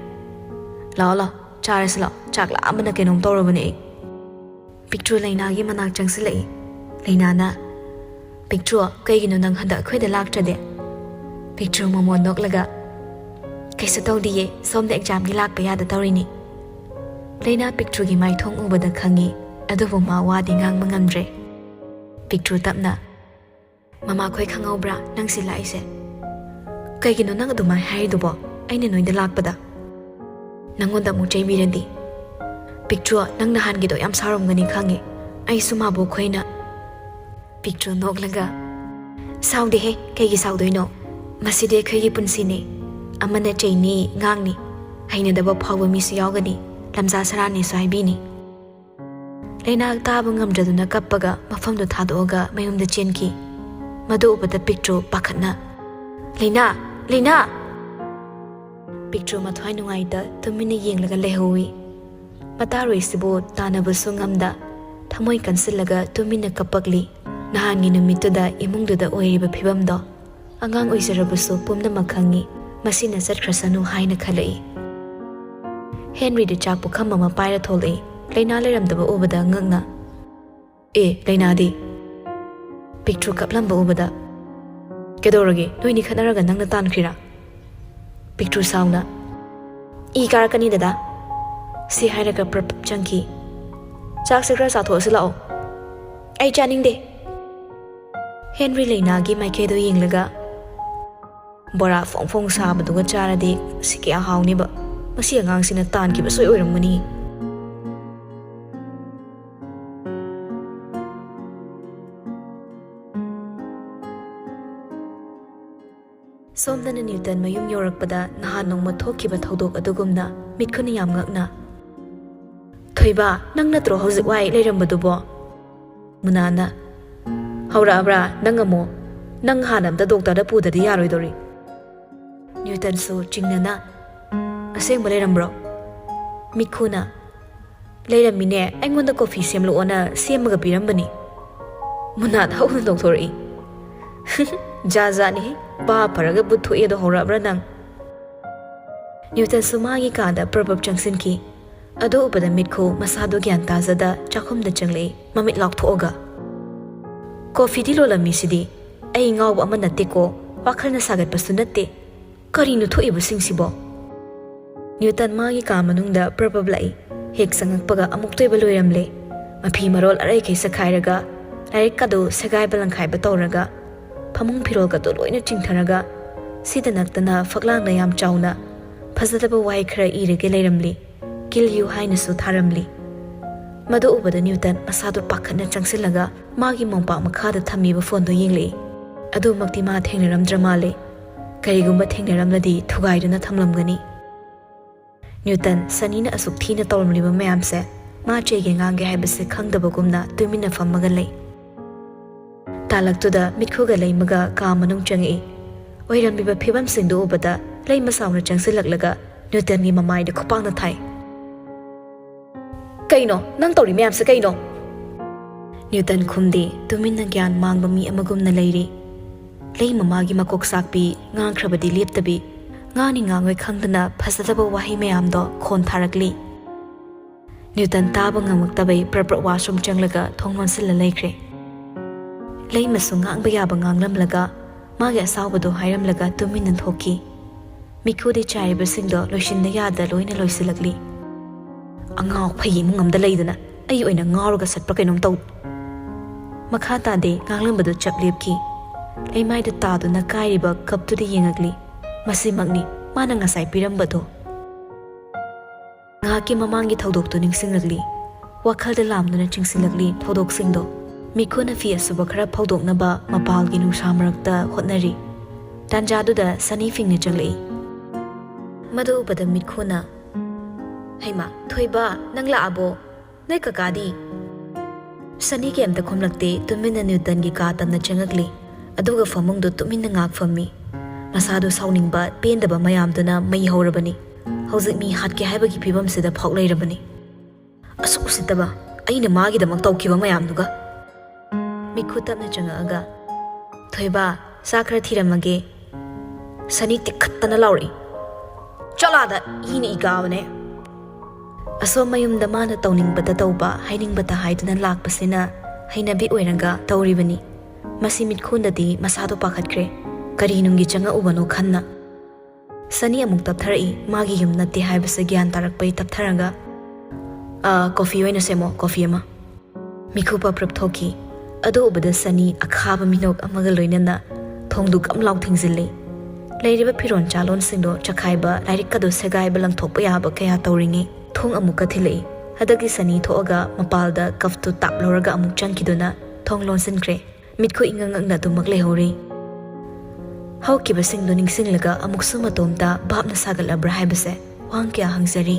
"ꯂꯥꯛꯑꯣ, ꯂꯥꯛꯑꯣ, ꯆꯥꯔꯁꯤ ꯂꯥꯛꯑꯣ꯫ ꯆꯥꯛ ꯂꯥꯝꯕꯅ ꯀꯩꯅꯣꯝ ꯇꯧꯔꯕꯅꯦ ꯑꯩ꯫" ꯄꯤꯛꯇ꯭ꯔꯨ ꯂꯩꯅꯥꯒꯤ ꯃꯅꯥꯛ ꯆꯪꯁꯤꯜꯂꯛꯏ꯫ ꯂꯩꯅꯥꯅ, "ꯄꯤꯛꯇ꯭ꯔꯨ, ꯀꯩꯒꯤꯅꯣ ꯅꯪ ꯍꯟꯗꯛ ꯑꯩꯈꯣꯏꯗ ꯂꯥꯛꯇ꯭ꯔꯗꯤ?" ꯄꯤꯛꯇ꯭ꯔꯨ ꯃꯃꯣꯟ ꯅꯣꯛꯂꯒ, "ꯀꯩꯁꯨ ꯇꯧꯗꯤꯌꯦ, ꯁꯣꯝꯗ ꯑꯦꯛꯖꯥꯝꯒꯤ ꯂꯥꯛꯄ ꯌꯥꯗ ꯇꯧꯔꯤꯅꯤ꯫" ꯂꯩꯅꯥ ꯄꯤꯛꯇ꯭ꯔꯨꯒꯤ ꯃꯥꯏꯊꯣꯡ ꯎꯕꯗ ꯈꯪꯉꯤ, ꯑꯗꯨꯕꯨ ꯃꯥ ꯋꯥꯗꯤ ꯉꯥꯡꯕ ꯉꯝꯗ꯭ꯔꯦ꯫ ꯄꯤꯛꯇ꯭ꯔꯨ ꯇꯞꯅ, "ꯃꯃꯥꯈꯣꯏ ꯈꯪꯍꯧꯕ꯭ꯔꯥ ꯅꯪ ꯁꯤ ꯂꯥꯛꯏꯁꯦ? ꯀꯩꯒꯤꯅꯣ ꯅꯪ ꯑꯗꯨꯃꯥꯏꯅ ꯍꯥꯏꯔꯤꯗꯨꯕꯣ, ꯑꯩꯅ ꯅꯣꯏꯗ ꯂꯥꯛꯄꯗ? ꯅꯪꯉꯣꯟꯗ ꯑꯃꯨꯛ ꯆꯩꯕꯤꯔꯗꯤ? ꯄꯤꯛꯇ꯭ꯔꯨ, ꯅꯪ ꯅꯍꯥꯟꯒꯤꯗꯣ ꯌꯥꯝ ꯁꯥꯎꯔꯝꯒꯅꯤ ꯈꯪꯉꯦ꯫ ꯑꯩꯁꯨ ꯃꯥꯕꯣꯛ ꯈꯣꯏꯅ꯫" ꯄꯤꯛꯇ꯭ꯔꯨ ꯅꯣꯛꯂꯒ, "ꯁꯥꯎꯗꯦꯍꯦ, ꯀꯩꯒꯤ ꯁꯥꯎꯗꯣꯏꯅꯣ? ꯃꯁꯤꯗꯤ ꯑꯩꯈꯣꯏꯒꯤ ꯄꯨꯟꯁꯤꯅꯤ꯫ ꯑꯃꯅ ꯆꯩꯅꯤ, ꯉꯥꯡꯅꯤ, ꯍꯩꯅꯗꯕ ꯐꯥꯎꯕ ꯃꯤꯁꯨ ꯌꯥꯎꯒꯅꯤ, ꯂꯝꯖꯥ ꯁꯔꯥꯅꯤꯁꯨ ꯍꯥꯏꯕꯤꯅꯤ꯫" ꯂꯩꯅꯥ ꯇꯥꯕ ꯉꯝꯗ꯭ꯔꯗꯨꯅ ꯀꯞꯄꯒ ꯃꯐꯝꯗꯨ ꯊꯥꯗꯣꯛꯑꯒ ꯃꯌꯨꯝꯗ ꯆꯦꯟꯈꯤ꯫ ꯃꯗꯨ ꯎꯕꯗ ꯄꯤꯛꯇ꯭ꯔꯨ ꯄꯥꯈꯠꯅ, "ꯂꯩꯅꯥ! ꯂꯩꯅꯥ!" ꯄꯤꯛꯇ꯭ꯔꯨ ꯃꯊ꯭ꯋꯥꯏ ꯅꯨꯡꯉꯥꯏꯇ ꯇꯨꯃꯤꯟꯅ ꯌꯦꯡꯂꯒ ꯂꯩꯍꯧꯏ꯫ ꯃꯇꯥꯔꯣꯏꯁꯤꯕꯨ ꯇꯥꯟꯅꯕꯁꯨ ꯉꯝꯗ ꯊꯃꯣꯏ ꯀꯟꯁꯤꯜꯂꯒ ꯇꯨꯃꯤꯟꯅ ꯀꯞꯄꯛꯂꯤ꯫ ꯅꯍꯥꯟꯒꯤ ꯅꯨꯃꯤꯠꯇꯨꯗ ꯏꯃꯨꯡꯗꯨꯗ ꯑꯣꯏꯔꯤꯕ ꯐꯤꯕꯝꯗꯣ ꯑꯉꯥꯡ ꯑꯣꯏꯖꯔꯕꯁꯨ ꯄꯨꯝꯅꯃꯛ ꯈꯪꯉꯤ꯫ ꯃꯁꯤꯅ ꯆꯠꯈ꯭ꯔꯁꯅꯨ ꯍꯥꯏꯅ ꯈꯜꯂꯛꯏ꯫ ꯍꯦꯟꯔꯤꯗꯤ ꯆꯥꯛ ꯄꯨꯈꯝ ꯑꯃ ꯄꯥꯏꯔ ꯊꯣꯛꯂꯛꯏ꯫ ꯂꯩꯅꯥ ꯂꯩꯔꯝꯗꯕ ꯎꯕꯗ ꯉꯛꯅ, "ꯑꯦ, ꯂꯩꯅꯥꯗꯤ?" ꯄꯤꯛꯇ꯭ꯔꯨ ꯀꯞꯂꯝꯕ ꯎꯕꯗ, "ꯀꯩꯗꯧꯔꯒꯦ? ꯅꯣꯏꯅꯤ ꯈꯠꯅꯔꯒ ꯅꯪꯅ ꯇꯥꯟꯈ꯭ꯔꯤꯔꯥ?" ꯄꯤꯛꯇ꯭ꯔꯨ ꯁꯥꯎꯅ, "ꯏ ꯀꯥꯔꯛꯀꯅꯤ ꯗꯗꯥ꯫" ꯁꯤ ꯍꯥꯏꯔꯒ ꯄ꯭ꯔꯞ ꯄ꯭ꯔꯞ ꯆꯪꯈꯤ꯫ "ꯆꯥꯛꯁꯦ ꯈꯔ ꯆꯥꯊꯣꯛꯑꯁꯤ ꯂꯥꯛꯑꯣ꯫" "ꯑꯩ ꯆꯥꯅꯤꯡꯗꯦ꯫" ꯍꯦꯟꯔꯤ ꯂꯩꯅꯥꯒꯤ ꯃꯥꯏꯀꯩꯗꯣ ꯌꯦꯡꯂꯒ, "ꯕꯣꯔꯥ ꯐꯣꯡ ꯐꯣꯡ ꯁꯥꯕꯗꯨꯒ ꯆꯥꯔꯗꯤ ꯁꯤ ꯀꯌꯥ ꯍꯥꯎꯅꯤꯕ꯫ ꯃꯁꯤ ꯑꯉꯥꯡꯁꯤꯅ ꯇꯥꯟꯈꯤꯕ ꯁꯣꯏ ꯑꯣꯏꯔꯝꯒꯅꯤ꯫" ꯁꯣꯝꯗꯅ ꯅ꯭ꯌꯨꯇꯟ ꯃꯌꯨꯝ ꯌꯧꯔꯛꯄꯗ ꯅꯍꯥꯟ ꯅꯣꯡꯃ ꯊꯣꯛꯈꯤꯕ ꯊꯧꯗꯣꯛ ꯑꯗꯨꯒꯨꯝꯅ ꯃꯤꯠꯈꯨꯅ ꯌꯥꯝ ꯉꯛꯅ, "ꯊꯣꯏꯕ, ꯅꯪ ꯅꯠꯇ꯭ꯔꯣ ꯍꯧꯖꯤꯛ ꯋꯥꯏ ꯂꯩꯔꯝꯕꯗꯨꯕꯣ?" ꯃꯨꯅꯥꯅ, "ꯍꯧꯔꯛꯑꯕ꯭ꯔꯥ ꯅꯪ ꯑꯃꯨꯛ? ꯅꯪ ꯍꯥꯟꯅ ꯑꯝꯇ ꯗꯣꯛꯇꯔꯗ ꯄꯨꯗꯗꯤ ꯌꯥꯔꯣꯏꯗꯧꯔꯤ꯫" ꯅ꯭ꯌꯨꯇꯟꯁꯨ ꯆꯤꯡꯅꯅ, "ꯑꯁꯦꯡꯕ ꯂꯩꯔꯝꯕ꯭ꯔꯣ?" ꯃꯤꯠꯈꯨꯅ, "ꯂꯩꯔꯝꯃꯤꯅꯦ, ꯑꯩꯉꯣꯟꯗ ꯀꯣꯐꯤ ꯁꯦꯝꯂꯛꯑꯣꯅ ꯁꯦꯝꯃꯒ ꯄꯤꯔꯝꯕꯅꯤ꯫" ꯃꯨꯅꯥꯗ ꯍꯧꯅ ꯅꯣꯛꯊꯣꯔꯛꯏ꯫ "ꯖꯥꯠ ꯖꯥꯠꯅꯤꯍꯦ, ꯚꯥꯞ ꯐꯔꯒ ꯕꯨꯠ ꯊꯣꯛꯑꯦꯗꯣ ꯍꯧꯔꯛꯑꯕ꯭ꯔꯥ ꯅꯪ?" ꯅ꯭ꯌꯨꯇꯟꯁꯨ ꯃꯥꯒꯤ ꯀꯥꯗ ꯄ꯭ꯔꯞ ꯄ꯭ꯔꯞ ꯆꯪꯁꯤꯟꯈꯤ꯫ ꯑꯗꯨ ꯎꯕꯗ ꯃꯤꯠꯈꯨ ꯃꯁꯥꯗꯣ ꯒ꯭ꯌꯥꯟ ꯇꯥꯖꯗ ꯆꯥꯛꯈꯨꯝꯗ ꯆꯪꯂꯛꯏ, ꯃꯃꯤꯠ ꯂꯥꯎꯊꯣꯛꯑꯒ꯫ "ꯀꯣꯐꯤꯗꯤ ꯂꯣꯜꯂꯝꯃꯤꯁꯤꯗꯤ? ꯑꯩ ꯉꯥꯎꯕ ꯑꯃ ꯅꯠꯇꯦꯀꯣ, ꯋꯥꯈꯜꯅ ꯁꯥꯒꯠꯄꯁꯨ ꯅꯠꯇꯦ꯫ ꯀꯔꯤꯅꯣ ꯊꯣꯛꯏꯕꯁꯤꯡꯁꯤꯕꯣ?" ꯅ꯭ꯌꯨꯇꯟ ꯃꯥꯒꯤ ꯀꯥ ꯃꯅꯨꯡꯗ ꯄ꯭ꯔꯞ ꯄ꯭ꯔꯞ ꯂꯥꯛꯏ꯫ ꯍꯦꯛ ꯆꯪꯉꯛꯄꯒ ꯑꯃꯨꯛꯇ ꯑꯣꯏꯕ ꯂꯣꯏꯔꯝꯂꯦ꯫ ꯃꯐꯤ ꯃꯔꯣꯜ ꯑꯔꯩꯈꯩ ꯆꯈꯥꯏꯔꯒ, ꯂꯥꯏꯔꯤꯛꯀꯗꯣ ꯁꯦꯒꯥꯏꯕ ꯂꯪꯈꯥꯏꯕ ꯇꯧꯔꯒ, ꯐꯃꯨꯡ ꯐꯤꯔꯣꯜꯒꯗꯣ ꯂꯣꯏꯅ ꯆꯤꯡꯊꯔꯒ, ꯁꯤꯗ ꯅꯛꯇꯅ ꯐꯛꯂꯥꯡꯗ ꯌꯥꯝ ꯆꯥꯎꯅ ꯐꯖꯗꯕ ꯋꯥꯍꯩ ꯈꯔ ꯏꯔꯒ ꯂꯩꯔꯝꯂꯤ꯫ "Kill you" ꯍꯥꯏꯅꯁꯨ ꯊꯥꯔꯝꯂꯤ꯫ ꯃꯗꯨ ꯎꯕꯗ ꯅ꯭ꯌꯨꯇꯟ ꯃꯁꯥꯗꯣ ꯄꯥꯈꯠꯅ ꯆꯪꯁꯤꯜꯂꯒ ꯃꯥꯒꯤ ꯃꯣꯝꯄꯥꯛ ꯃꯈꯥꯗ ꯊꯝꯃꯤꯕ ꯐꯣꯟꯗꯣ ꯌꯦꯡꯂꯛꯏ꯫ ꯑꯗꯨꯃꯛꯇꯤ ꯃꯥ ꯊꯦꯡꯅꯔꯝꯗ꯭ꯔ ꯃꯥꯜꯂꯦ꯫ ꯀꯔꯤꯒꯨꯝꯕ ꯊꯦꯡꯅꯔꯝꯂꯗꯤ ꯊꯨꯒꯥꯏꯗꯨꯅ ꯊꯝꯂꯝꯒꯅꯤ꯫ ꯅ꯭ꯌꯨꯇꯟ, ꯁꯅꯤꯅ ꯑꯁꯨꯛ ꯊꯤꯅ ꯇꯧꯔꯝꯂꯤꯕ ꯃꯌꯥꯝꯁꯦ ꯃꯥ ꯆꯩꯒꯦ ꯉꯥꯡꯒꯦ ꯍꯥꯏꯕꯁꯦ ꯈꯪꯗꯕꯒꯨꯝꯅ ꯇꯨꯃꯤꯟꯅ ꯐꯝꯃꯒ ꯂꯩ꯫ ꯇꯥꯂꯛꯇꯨꯗ ꯃꯤꯠꯈꯨꯒ ꯂꯩꯃꯒ ꯀꯥ ꯃꯅꯨꯡ ꯆꯪꯉꯛꯏ꯫ ꯑꯣꯏꯔꯝꯂꯤꯕ ꯐꯤꯕꯝꯁꯤꯡꯗꯨ ꯎꯕꯗ ꯂꯩꯃ ꯁꯥꯎꯅ ꯆꯪꯁꯤꯜꯂꯛꯂꯒ ꯅ꯭ꯌꯨꯇꯟꯒꯤ ꯃꯃꯥꯏꯗ ꯈꯨꯄꯥꯛꯅ ꯊꯥꯏ꯫ "ꯀꯩꯅꯣ ꯅꯪ ꯇꯧꯔꯤ ꯃꯌꯥꯝꯁꯦ ꯀꯩꯅꯣ?" ꯅ꯭ꯌꯨꯇꯟ ꯈꯨꯝꯗꯦ, ꯇꯨꯃꯤꯟꯅ ꯒ꯭ꯌꯥꯟ ꯃꯥꯡꯕ ꯃꯤ ꯑꯃꯒꯨꯝꯅ ꯂꯩꯔꯤ꯫ ꯂꯩꯃ ꯃꯥꯒꯤ ꯃꯀꯣꯛ ꯆꯥꯛꯄꯤ, ꯉꯥꯡꯈ꯭ꯔꯕꯗꯤ ꯂꯦꯞꯇꯕꯤ, ꯉꯥꯡꯅꯤ ꯉꯥꯡꯉꯣꯏ ꯈꯪꯗꯅ ꯐꯖꯗꯕ ꯋꯥꯍꯩ ꯃꯌꯥꯝꯗꯣ ꯈꯣꯟ ꯊꯥꯔꯛꯂꯤ꯫ ꯅ꯭ꯌꯨꯇꯟ ꯇꯥꯕ ꯉꯝꯃꯛꯇꯕꯩ ꯄ꯭ꯔꯞ ꯄ꯭ꯔꯞ ꯋꯥꯁꯔꯨꯝ ꯆꯪꯂꯒ ꯊꯣꯡ ꯂꯣꯟꯁꯤꯜꯂ ꯂꯩꯈ꯭ꯔꯦ꯫ ꯂꯩꯃꯁꯨ ꯉꯥꯡꯕ ꯌꯥꯕ ꯉꯥꯡꯂꯝꯂꯒ, ꯃꯥꯒꯤ ꯑꯁꯥꯎꯕꯗꯣ ꯍꯥꯏꯔꯝꯂꯒ ꯇꯨꯃꯤꯟꯅ ꯊꯣꯛꯈꯤ꯫ ꯃꯤꯈꯨꯗꯤ ꯆꯥꯏꯔꯤꯕꯁꯤꯡꯗꯣ ꯂꯣꯏꯁꯤꯟꯕ ꯌꯥꯗ ꯂꯣꯏꯅ ꯂꯣꯏꯁꯤꯜꯂꯛꯂꯤ꯫ "ꯑꯉꯥꯎ ꯐꯩ ꯏꯃꯨꯡ ꯑꯃꯗ ꯂꯩꯗꯅ ꯑꯩ ꯑꯣꯏꯅ ꯉꯥꯎꯔꯒ ꯆꯠꯄ꯭ꯔꯥ ꯀꯩꯅꯣꯝ ꯇꯧ"꯫ ꯃꯈꯥ ꯇꯥꯗꯦ, ꯉꯥꯡꯂꯝꯕꯗꯨ ꯆꯞ ꯂꯦꯞꯈꯤ꯫ ꯂꯩꯃꯥꯏꯗ ꯇꯥꯗꯨꯅ ꯀꯥꯏꯔꯤꯕ ꯀꯞꯇꯨꯗ ꯌꯦꯡꯉꯛꯂꯤ꯫ ꯃꯁꯤꯃꯛꯅꯤ ꯃꯥꯅ ꯉꯁꯥꯏ ꯄꯤꯔꯝꯕꯗꯣ꯫ ꯉꯥꯏꯍꯥꯛꯀꯤ ꯃꯃꯥꯡꯒꯤ ꯊꯧꯗꯣꯛꯇꯨ ꯅꯤꯡꯁꯤꯡꯂꯛꯂꯤ꯫ ꯋꯥꯈꯜꯗ ꯂꯥꯝꯗꯨꯅ ꯆꯤꯡꯁꯤꯜꯂꯛꯂꯤ ꯊꯧꯗꯣꯛꯁꯤꯡꯗꯣ꯫ ꯃꯤꯈꯨꯅ ꯐꯤ ꯑꯁꯨꯕ ꯈꯔ ꯐꯧꯗꯣꯛꯅꯕ ꯃꯄꯥꯜꯒꯤ ꯅꯨꯡꯁꯥ ꯃꯔꯛꯇ ꯍꯣꯠꯅꯔꯤ꯫ ꯇꯥꯟꯖꯥꯗꯨꯗ ꯁꯅꯤ ꯐꯤꯡꯅ ꯆꯪꯂꯛꯏ꯫ ꯃꯗꯨ ꯎꯕꯗ ꯃꯤꯈꯨꯅ, "ꯍꯩꯃꯥ, ꯊꯣꯏꯕ, ꯅꯪ ꯂꯥꯛꯑꯕꯣ? ꯅꯣꯏ ꯀꯀꯥꯗꯤ?" ꯁꯅꯤ ꯀꯩꯝꯇ ꯈꯨꯝꯂꯛꯇꯦ, ꯇꯨꯃꯤꯟꯅ ꯅ꯭ꯌꯨꯇꯟꯒꯤ ꯀꯥ ꯇꯝꯅ ꯆꯪꯉꯛꯂꯤ꯫ ꯑꯗꯨꯒ ꯐꯃꯨꯡꯗꯨ ꯇꯨꯃꯤꯟꯅ ꯉꯥꯛ ꯐꯝꯃꯤ꯫ ꯃꯁꯥꯗꯨ ꯁꯥꯎꯅꯤꯡꯕ, ꯄꯦꯟꯗꯕ ꯃꯌꯥꯝꯗꯨꯅ ꯃꯩ ꯍꯧꯔꯕꯅꯤ꯫ ꯍꯧꯖꯤꯛ ꯃꯤ ꯍꯥꯠꯀꯦ ꯍꯥꯏꯕꯒꯤ ꯐꯤꯕꯝꯁꯤꯗ ꯐꯥꯎ ꯂꯩꯔꯕꯅꯤ꯫ ꯑꯁꯨꯛ ꯎꯁꯤꯠꯇꯕ, ꯑꯩꯅ ꯃꯥꯒꯤꯗꯃꯛ ꯇꯧꯈꯤꯕ ꯃꯌꯥꯝꯗꯨꯒ꯫ ꯃꯤꯈꯨ ꯇꯞꯅ ꯆꯪꯉꯛꯑꯒ, "ꯊꯣꯏꯕ, ꯆꯥꯛ ꯈꯔ ꯊꯤꯔꯝꯃꯒꯦ"꯫ ꯁꯅꯤ ꯇꯤꯛꯈꯠꯇꯅ ꯂꯥꯎꯔꯛꯏ, "ꯆꯠꯂꯥꯗ, ꯏꯅ ꯏ ꯀꯥꯕꯅꯦ"꯫ ꯑꯁꯣꯝ ꯃꯌꯨꯝꯗ ꯃꯥꯅ ꯇꯧꯅꯤꯡꯕꯇ ꯇꯧꯕ, ꯍꯥꯏꯅꯤꯡꯕꯇ ꯍꯥꯏꯗꯨꯅ ꯂꯥꯛꯄꯁꯤꯅ ꯍꯩꯅꯕꯤ ꯑꯣꯏꯔꯒ ꯇꯧꯔꯤꯕꯅꯤ꯫ ꯃꯁꯤ ꯃꯤꯠꯈꯨꯗꯗꯤ ꯃꯁꯥꯗꯣ ꯄꯥꯈꯠꯈ꯭ꯔꯦ꯫ ꯀꯔꯤ ꯅꯨꯡꯒꯤ ꯆꯪꯉꯛꯎꯕꯅꯣ ꯈꯟꯅ꯫ ꯁꯅꯤ ꯑꯃꯨꯛ ꯇꯞꯊꯔꯛꯏ꯫ ꯃꯥꯒꯤ ꯌꯨꯝ ꯅꯠꯇꯦ ꯍꯥꯏꯕꯁꯦ ꯒ꯭ꯌꯥꯟ ꯇꯥꯔꯛꯄꯩ ꯇꯞꯊꯔꯒ, "ꯑ, ꯀꯣꯐꯤ ꯑꯣꯏꯅ ꯁꯦꯝꯃꯣ, ꯀꯣꯐꯤ ꯑꯃ꯫" ꯃꯤꯈꯨ ꯄꯞ ꯄ꯭ꯔꯞ ꯊꯣꯛꯈꯤ꯫ ꯑꯗꯨ ꯎꯕꯗ ꯁꯅꯤ ꯑꯈꯥꯕ ꯃꯤꯅꯣꯛ ꯑꯃꯒ ꯂꯣꯏꯅꯅ ꯊꯣꯡꯗꯨ ꯒꯝ ꯂꯥꯎ ꯊꯤꯡꯖꯤꯜꯂꯤ꯫ ꯂꯩꯔꯤꯕ ꯐꯤꯔꯣꯜ ꯆꯥꯂꯣꯟꯁꯤꯡꯗꯣ ꯆꯈꯥꯏꯕ, ꯂꯥꯏꯔꯤꯛꯀꯗꯣ ꯁꯦꯒꯥꯏꯕ, ꯂꯪꯊꯣꯛꯄ ꯌꯥꯕ ꯀꯌꯥ ꯇꯧꯔꯤꯉꯩ ꯊꯣꯡ ꯑꯃꯨꯛꯀ ꯊꯤꯜꯂꯛꯏ꯫ ꯍꯟꯗꯛꯇꯤ ꯁꯅꯤ ꯊꯣꯛꯑꯒ ꯃꯄꯥꯜꯗ ꯀꯞꯇꯨ ꯇꯥꯞ ꯂꯧꯔꯒ ꯑꯃꯨꯛ ꯆꯪꯈꯤꯗꯨꯅ ꯊꯣꯡ ꯂꯣꯟꯁꯤꯟꯈ꯭ꯔꯦ꯫ ꯃꯤꯠꯈꯨ ꯏꯉꯛ ꯉꯛꯅ ꯑꯗꯨꯃꯛ ꯂꯩꯍꯧꯔꯤ꯫ ꯍꯧꯈꯤꯕꯁꯤꯡꯗꯨ ꯅꯤꯡꯁꯤꯡꯂꯒ ꯑꯃꯨꯛꯁꯨ ꯃꯇꯣꯝꯇ ꯚꯥꯞꯅ ꯁꯥꯒꯠꯂꯕ꯭ꯔꯥ ꯍꯥꯏꯕꯁꯦ ꯋꯥꯍꯪ ꯀꯌꯥ ꯍꯪꯖꯔꯤ꯫